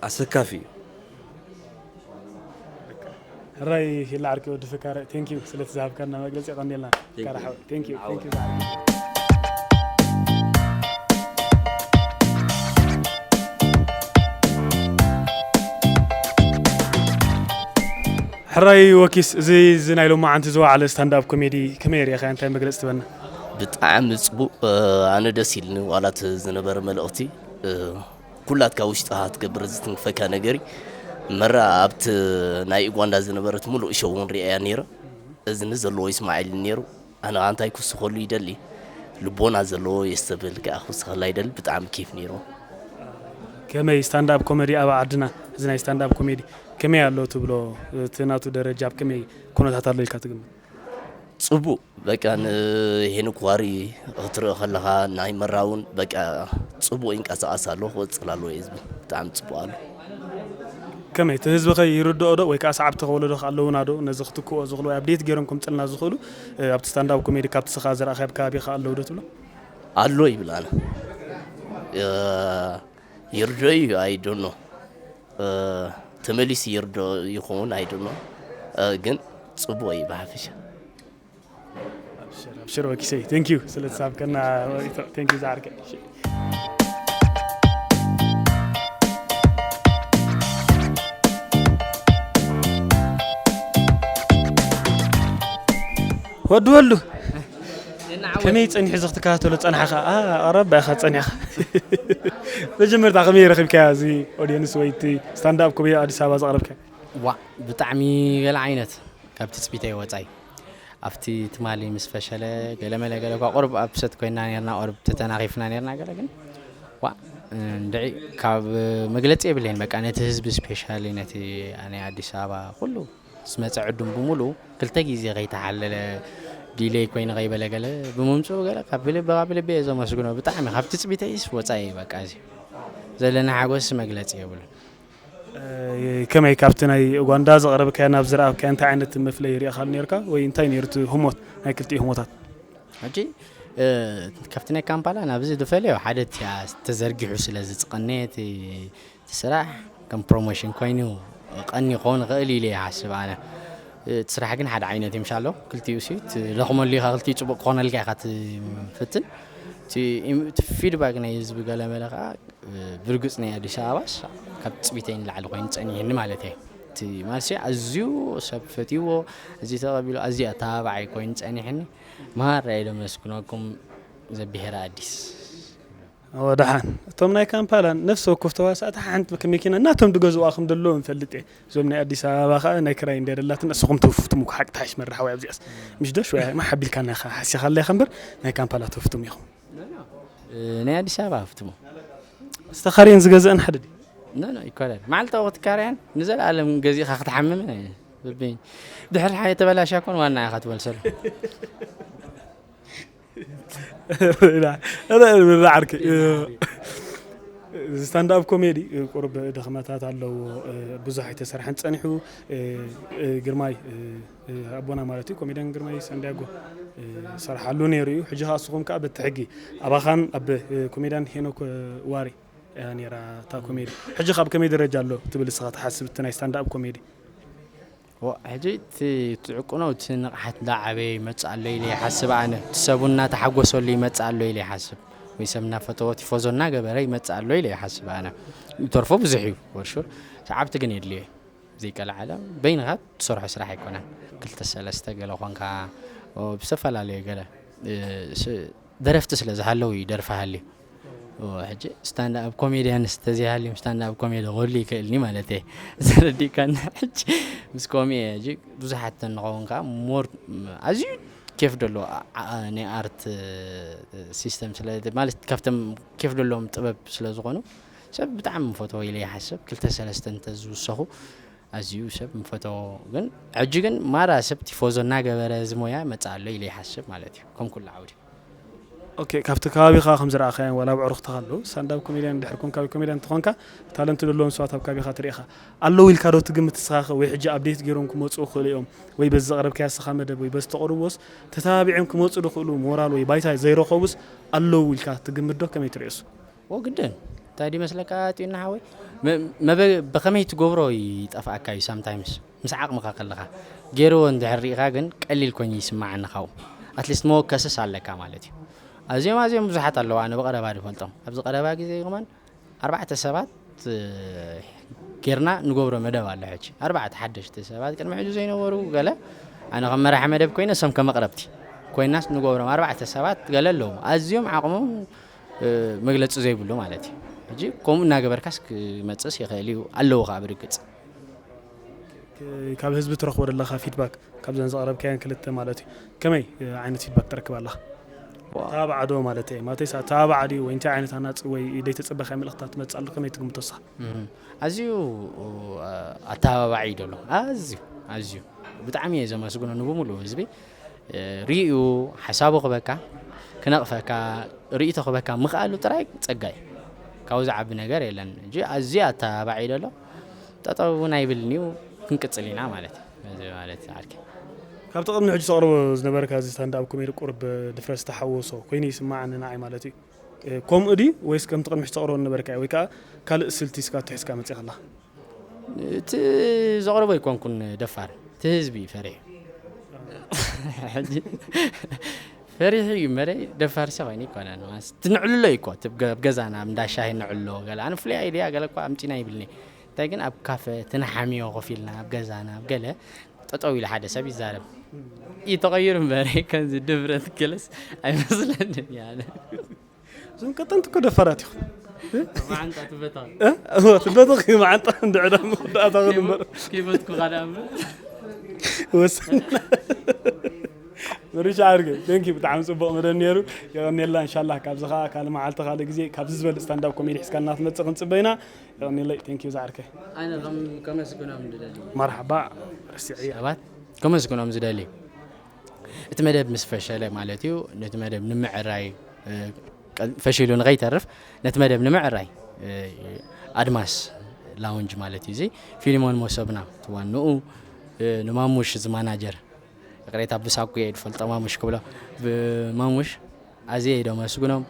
ኣሰካፊ እዩ። ሕራይ ይላ ዓርከይ ወዲ ፍካረ ቴንኪዩ ስለቲ ዝሃብካና መግለጺ የቐንየልና። ፍካረ ሓወይ ቴንኪዩ ቴንኪዩ ዝዓርከይ። ሕራይ ወኪስ እዚ እዚ ናይ ሎማዓንቲ ዝወዓለ ስታንድ ኣፕ ኮሜዲ ከመይ ርኢኻ እንታይ መግለፂ ትበና? ብጣዕሚ ፅቡቅ ኣነ ደስ ኢልኒ ዋላት ዝነበረ መልእኽቲ ኩላትካ ውሽጥኻ ትገብር ዝትንክፈካ ነገር እዩ። መራ ኣብቲ ናይ ኡጋንዳ ዝነበረት ሙሉእ ሸው እውን ሪኣያ ነይረ። እዝኒ ዘለዎ ይስማዕ ኢሉ ነይሩ። ኣነ ኸዓ እንታይ ክውስኸሉ ይደሊ፣ ልቦና ዘለዎ የስተብህል ከኣ ክውስኸላ ይደሊ። ብጣዕሚ ኬፍ ነይሩ። ከመይ ስታንድ ኣፕ ኮሜዲ ኣብ ዓድና እዚ ናይ ስታንድ ኣፕ ኮሜዲ ከመይ ኣሎ ትብሎ? እቲ ናቱ ደረጃ ኣብ ከመይ ኩነታት ኣሎ ኢልካ ትግምት? ጽቡቕ በቃ ንሄኖክ ዋሪ ክትርኢ ከለኻ ናይ መራ እውን በቃ ጽቡቕ ይንቀሳቐስ ኣሎ፣ ክቕጽል ኣለዎ ህዝቢ። ብጣዕሚ ጽቡቕ ኣሎ። ከመይ እቲ ህዝቢ ከ ይርድኦ ዶ ወይ ከዓ ሰዓብቲ ከወለዶ ኣለውና ዶ ነዚ ክትክኦ ዝኽእሉ ወይ ኣብዴት ገይሮም ከምፅልና ዝኽእሉ ኣብቲ ስታንዳብ ኮሜዲ ካብቲ ስኻ ዝረኣኸ ኣብ ከባቢኻ ኣለዉ ዶ ትብሎ? ኣሎ ይብል ኣነ። ይርዶ እዩ ኣይዶኖ ተመሊሱ ይርዶ ይኸውን ኣይዶኖ ግን ጽቡቕ እዩ ብሓፈሻ። ኣብሽር ወኪሰይ ቴንኪዩ ስለ ተሳብከና። ቴንኪዩ ዝዓርከ። ወዲ ወሉ ከመይ ጸኒሑ እዚ ክትከታተሎ ጸናሕኻ? ኣቕረባ ኢኻ ጸኒሕኻ። መጀመርታ ከመይ ረኺብካያ እዚ ኦዲየንስ ወይ እቲ ስታንዳፕ ኮሜዲ ኣዲስ ኣበባ ዘቕረብካ? ዋ ብጣዕሚ ገለ ዓይነት ካብ ትፅቢተይ ወፃኢ ኣብቲ ትማሊ ምስ ፈሸለ ገለመለ ገለ እኳ ቁርብ ኣፕሰት ኮይና ነርና ቁርብ ተተናኺፍና ነርና ገለ ግን ዋ እንድዒ ካብ መግለፂ የብለይን በቃ ነቲ ህዝቢ ስፔሻሊ ነቲ ናይ ኣዲስ ኣበባ ኩሉ ዝመፀ ዕዱም ብምሉኡ ክልተ ግዜ ከይተሓለለ ዲለይ ኮይኑ ከይበለ ገለ ብምምፅኡ ገለ ካብ ልቢ ካብ ልቢ እየ ዘመስግኖ ብጣዕሚ ካብ ትፅቢተይስ ወፃኢ በቃ እዚ ዘለና ሓጎስ መግለፂ የብሉን። ከመይ ካብቲ ናይ ኡጋንዳ ዘቕረብካዮ ናብ ዝረኣብካዮ እንታይ ዓይነት መፍለይ ርኢኻሉ ነርካ ወይ እንታይ ነይሩ እቲ ህሞት ናይ ክልቲኡ ህሞታት? ሕጂ ካብቲ ናይ ካምፓላ ናብዚ ዝፈልዮ ሓደ እቲያ ተዘርጊሑ ስለ ዝፅቐነ እቲ ስራሕ ከም ፕሮሞሽን ኮይኑ ቀኒ ክኸውን ይኽእል ኢለ ይሓስብ ኣነ። እቲ ስራሕ ግን ሓደ ዓይነት ይምሻሎ ክልቲኡ ሲ ትለኽመሉ ኢኻ ክልቲኡ ፅቡቅ ክኾነልካ ኢኻ ትፍትን እቲ ፊድባክ ናይ ህዝቢ ገለመለ ከዓ ብርግፅ ናይ ኣዲስ ኣበባስ ካብ ትፅቢተይ ንላዕሊ ኮይኑ ፀኒሕኒ ማለት እየ። እቲ ማለትሲ ኣዝዩ ሰብ ፈትይዎ ኣዝዩ ተቐቢሉ ኣዝዩ ኣተባባዓይ ኮይኑ ፀኒሕኒ። ማራ እየ ደመስግነኩም ዘብሄረ ኣዲስ። ወደሓን እቶም ናይ ካምፓላን ነፍሲ ወከፍ ተዋሳእቲ ሓንቲ መኪና እናቶም ድገዝዋ ከም ደለዎ ንፈልጥ እየ። እዞም ናይ ኣዲስ ኣበባ ከዓ ናይ ክራይ እንድያ ደላትን እስኹም ተፍትሙ ሓቂ ተሓሽ መራሓዊ ኣብዚኣስ ምሽ ዶ ሽወያ ማሓቢልካ ናይ ሓሲኻለይ ከንበር ናይ ካምፓላ ተፍትሙ ኢኹም። ናይ ኣዲስ ኣበባ ሃፍትሞ ዝተኻርየን ዝገዝአን ሓደ ድዩ? ኖ ኖ ይኮነን መዓልታዊ ክትካርያን ንዘለኣለም ገዚእኻ ክትሓምምን ብብኝ ድሕሪ ሓየ ተበላሻ ኮን ዋና ኢኻ ትበልሰሉ። ዓርኪ ስታንዳፕ ኮሜዲ ቁርብ ድኽመታት ኣለዎ። ብዙሕ ኣይተሰርሐን ፀኒሑ። ግርማይ ኣቦና ማለት እዩ ኮሜዲያን ግርማይ ሳንዲያጎ ሰርሓሉ ነይሩ እዩ። ሕጂ ከዓ እስኹም ከዓ በቲ ሕጊ ኣባኻን ኣብ ኮሜዲያን ሄኖክ ዋሪ እያ ነይራ እታ ኮሜዲ። ሕጂ ካብ ከመይ ደረጃ ኣሎ ትብል እስኻ ትሓስብ እቲ ናይ ስታንዳፕ ኮሜዲ? ሕጂ እቲ ትዕቁኖ እቲ ንቕሓት እንዳዓበየ ይመፅእ ኣሎ ኢለ ይሓስብ ኣነ እቲ ሰቡ እናተሓጎሰሉ ይመፅእ ኣሎ ኢለ ይሓስብ ወይ ሰብ እናፈተዎ ቲፎዞ እናገበረ ይመፅእ ኣሎ ኢለ ይሓስብ ኣነ ይተርፎ ብዙሕ እዩ ወሹር ሰዓብቲ ግን የድልየ ዘይቀልዓለ በይንኻ ትሰርሖ ስራሕ ኣይኮነን ክልተ ሰለስተ ገለ ኾንካ ብዝተፈላለዩ ገለ ደረፍቲ ስለ ዝሃለው እዩ ደርፊ ሃልዩ ሕጂ ስታንድ ኣብ ኮሜድያንስ ተዘይሃልዮም ስታንድ ኣብ ኮሜዲ ክህሉ ይክእልኒ ማለት እየ ዘረዲእካኒ ሕጂ ምስ ኮሚ እየ ሕጂ ብዙሓት ተንኸውን ከዓ ሞር ኣዝዩ ኬፍ ደሎ ናይ ኣርት ሲስተም ስለ ማለት ካብቶም ኬፍ ደሎም ጥበብ ስለ ዝኾኑ ሰብ ብጣዕሚ ምፈትዎ ኢለ ይሓስብ ክልተ ሰለስተ እንተዝውሰኹ ኣዝዩ ሰብ ምፈተዎ ግን ሕጂ ግን ማራ ሰብ ቲፎዞ እናገበረ እዚ ሞያ መፅእ ኣሎ ኢለ ይሓስብ ማለት እዩ ከም ኩሉ ዓውዲ ኦኬ ካብቲ ከባቢኻ ከም ዝረኣኻያን ዋላ ኣብ ዕሩኽትኻ ኣለዉ ስታንዳብ ኮሜድያን ድሕር ኮንካ ኮሜድያን እንተኾንካ ታለንት ዘለዎም ሰባት ኣብ ከባቢኻ ትርኢኻ ኣለዉ ኢልካ ዶ ትግምት ንስኻ ወይ ሕጂ ኣብዴት ገይሮም ክመፁ ይኽእሉ እዮም ወይ በዚ ዘቕረብካያ ንስኻ መደብ ወይ በዚ ተቕርቦስ ተተባቢዖም ክመፁ ዝኽእሉ ሞራል ወይ ባይታ ዘይረኸቡስ ኣለዉ ኢልካ ትግምት ዶ ከመይ ትርእዮስ ወግድን እንታይ ድዩ መስለካ ኣጥዩና ሓወይ ብኸመይ ትገብሮ ይጠፍኣካ እዩ ሳምታይምስ ምስ ዓቕምኻ ከለኻ ገይርዎ እንድሕር ሪኢኻ ግን ቀሊል ኮይኑ ይስማዓኒ ካብኡ ኣትሊስት መወከስስ ኣለካ ማለት እዩ ኣዝዮም ኣዝዮም ብዙሓት ኣለዉ ኣነ ብቐረባ ዝፈልጦም ኣብዚ ቀረባ ግዜ ከማን ኣርባዕተ ሰባት ጌርና ንገብሮ መደብ ኣሎ ሕጂ ኣርባዕተ ሓደሽቲ ሰባት ቅድሚ ሕጂ ዘይነበሩ ገለ ኣነ ከም መራሒ መደብ ኮይነ እሶም ከም ኣቕረብቲ ኮይናስ ንገብሮም ኣርባዕተ ሰባት ገለ ኣለዉ ኣዝዮም ዓቕሞም መግለፂ ዘይብሉ ማለት እዩ ሕጂ ከምኡ እናገበርካስ ክመፅእስ ይኽእል እዩ ኣለዉ ከዓ ብርግፅ ካብ ህዝቢ ትረኽቦ ዘለኻ ፊድባክ ካብዘን ዘቕረብካየን ክልተ ማለት እዩ ከመይ ዓይነት ፊድባክ ትረክብ ኣለኻ? ተባባዓ ዶ ማለት እየ ማለተይ ተባባዓ ድዩ ወይ እንታይ ዓይነት ሃናፂ ወይ ዘይተፀበኻዮ መልእኽትታት ትመፅእ ኣሎ ከመይ ትግምቶ ንስኻ? ኣዝዩ ኣተባባዒ እዩ ዘሎ ኣዝዩ ኣዝዩ ብጣዕሚ እየ ዘመስግኖ ንብምሉእ ህዝቢ ርእዩ ሓሳቡ ክበካ ክነቕፈካ ርእይቶ ክበካ ምኽኣሉ ጥራይ ፀጋ እዩ ካብኡ ዝዓቢ ነገር የለን። ሕጂ ኣዝዩ ኣተባባዒ ደሎ ጠጠው እውን ኣይብልን እዩ። ክንቅጽል ኢና ማለት እዩ። እዚ ማለት ዓርከይ። ካብቲ ቅድሚ ሕጂ ተቕርቦ ዝነበርካ እዚ ስታንዳፕ ኮሜዲ ቁርብ ድፍረት ዝተሓወሶ ኮይኑ ይስማዓኒ ንዓይ ማለት እዩ። ከምኡ ድዩ ወይስ ከምቲ ቅድሚ ሕጂ ተቕርቦ ዝነበርካ ወይ ከዓ ካልእ ስልቲ ስካ ትሒዝካ መፂእኻ ኣላ? እቲ ዘቕርቦ ኣይኮንኩን ደፋር፣ እቲ ህዝቢ እዩ ፈሪሑ። ሕጂ ፈሪሑ እዩ እምበረ ደፋር ሰብ ኣይነ ይኮነን። ማለት እቲ ንዕልሎ እዩ እኮ፣ እቲ ገ- ኣብ ገዛና ኣብ እንዳ ሻሂ ንዕሎ ገለ ኣነ ፍሉይ ኣይድያ ገለ እኳ ኣምፂና ይብልኒ። እንታይ ግን ኣብ ካፈ እቲ ንሓምዮ ኮፍ ኢልና ኣብ ገዛና ኣብ ገለ ጠጠው ኢሉ ሓደ ሰብ ይዛረብ እዩ ተቐይሩ እምበረ ከምዚ ድፍረት ገለስ ኣይመስለንን እያ። እዞም ቀጠንቲ እኮ ደፋራት ኢኹም። መዓንጣ ትበታ ትበተኽ መዓንጣ እንድዕዳም ዳእታ ክድምበር ከይበትኩ ካዳ እምበር ወሰን መሪሻ ዓርገ ቴንኪ ብጣዕሚ ፅቡቕ መደብ ነይሩ። የቐኔላ እንሻላ ካብዚ ከዓ ካልእ መዓልቲ ካልእ ግዜ ካብዚ ዝበልፅ ስታንዳፕ ኮሜዲ ሒዝካ እናትመፅእ ክንፅበ ኢና። የቐኔለይ ቴንኪ ዝዓርከ ኣነ ከም ከመስግኖም ዝደሊ መርሓባ። ረሲዐያ ሰባት ከመስግኖም ዝደሊ እቲ መደብ ምስ ፈሸለ ማለት እዩ። ነቲ መደብ ንምዕራይ እ፣ ቀ- ፈሺሉ ንኸይተርፍ ነቲ መደብ ንምዕራይ እ፣ ኣድማስ ላውንጅ ማለት እዩ እዚ ፊሊሞን መሶብና ትዋንኡ እ፣ ንማሙሽ እዚ ማናጀር ይቕሬታ ብሳኩ እየ ዝፈልጦ ማሙሽ ክብሎ ብማሙሽ ኣዝየ እየ ዶ መስግኖም።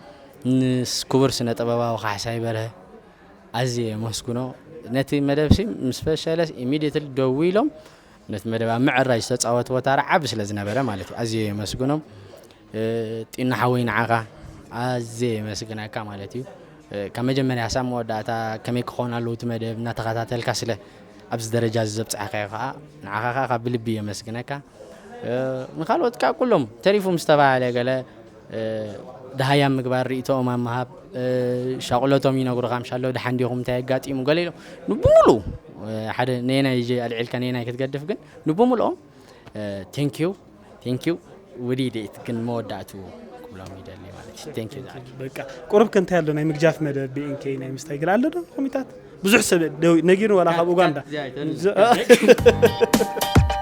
ንስ ክቡር ስነ ጥበባዊ ካሕሳይ በርሀ ኣዝየ የመስግኖ። ነቲ መደብሲ ምስ ፈሸለስ ኢሚዲየትሊ ደዊሎም ነቲ መደብ ኣብ ምዕራይ ዝተፃወትዎ ታራ ዓቢ ስለ ዝነበረ ማለት እዩ ኣዝየ የመስግኖም። እ፣ ጢና ሓወይ ንዓኻ ኣዝየ የመስግነካ ማለት እዩ። እ፣ ካብ መጀመርያ ክሳብ መወዳእታ ከመይ ክኸውን ኣለዎ እቲ መደብ እናተኸታተልካ ስለ ኣብዚ ደረጃ እዚ ዘብፅሐካዮ ከዓ ንዓኻ ከዓ ካብ ብልቢ የመስግነካ። እ፣ ንካልኦት ከዓ ኩሎም ተሪፉ ምስ ተባሃለ ገለ እ፣ ደሃያ ምግባር ርእይቶኦም ኣብ ምሃብ እ፣ ሻቕሎቶም ይነግሩኻ ምሻሎ ደሓን ዲኹም እንታይ ኣጋጢሙ ገለ ኢሎም ንብሙሉ እ፣ ሓደ ነየናይ ይጀ ኣልዒልካ ነየናይ ክትገድፍ ግን ንብሙልኦም ቴንኪዩ ቴንኪዩ ውዲ ደት ግን መወዳእቱ ክብሎም ይደሊ ማለት እዩ። ቴንኪዩ ዝዓርከይ። በቃ ቁርብ ከ እንታይ ኣሎ ናይ ምግጃፍ መደብ ቢኤንኬ ናይ ምስታይ ገለ ኣሎ ዶ ኮሚታት ብዙሕ ሰብ ደው- ነጊሩ ዋላ ካብ ኡጋንዳ እዚኣ ኣይተን-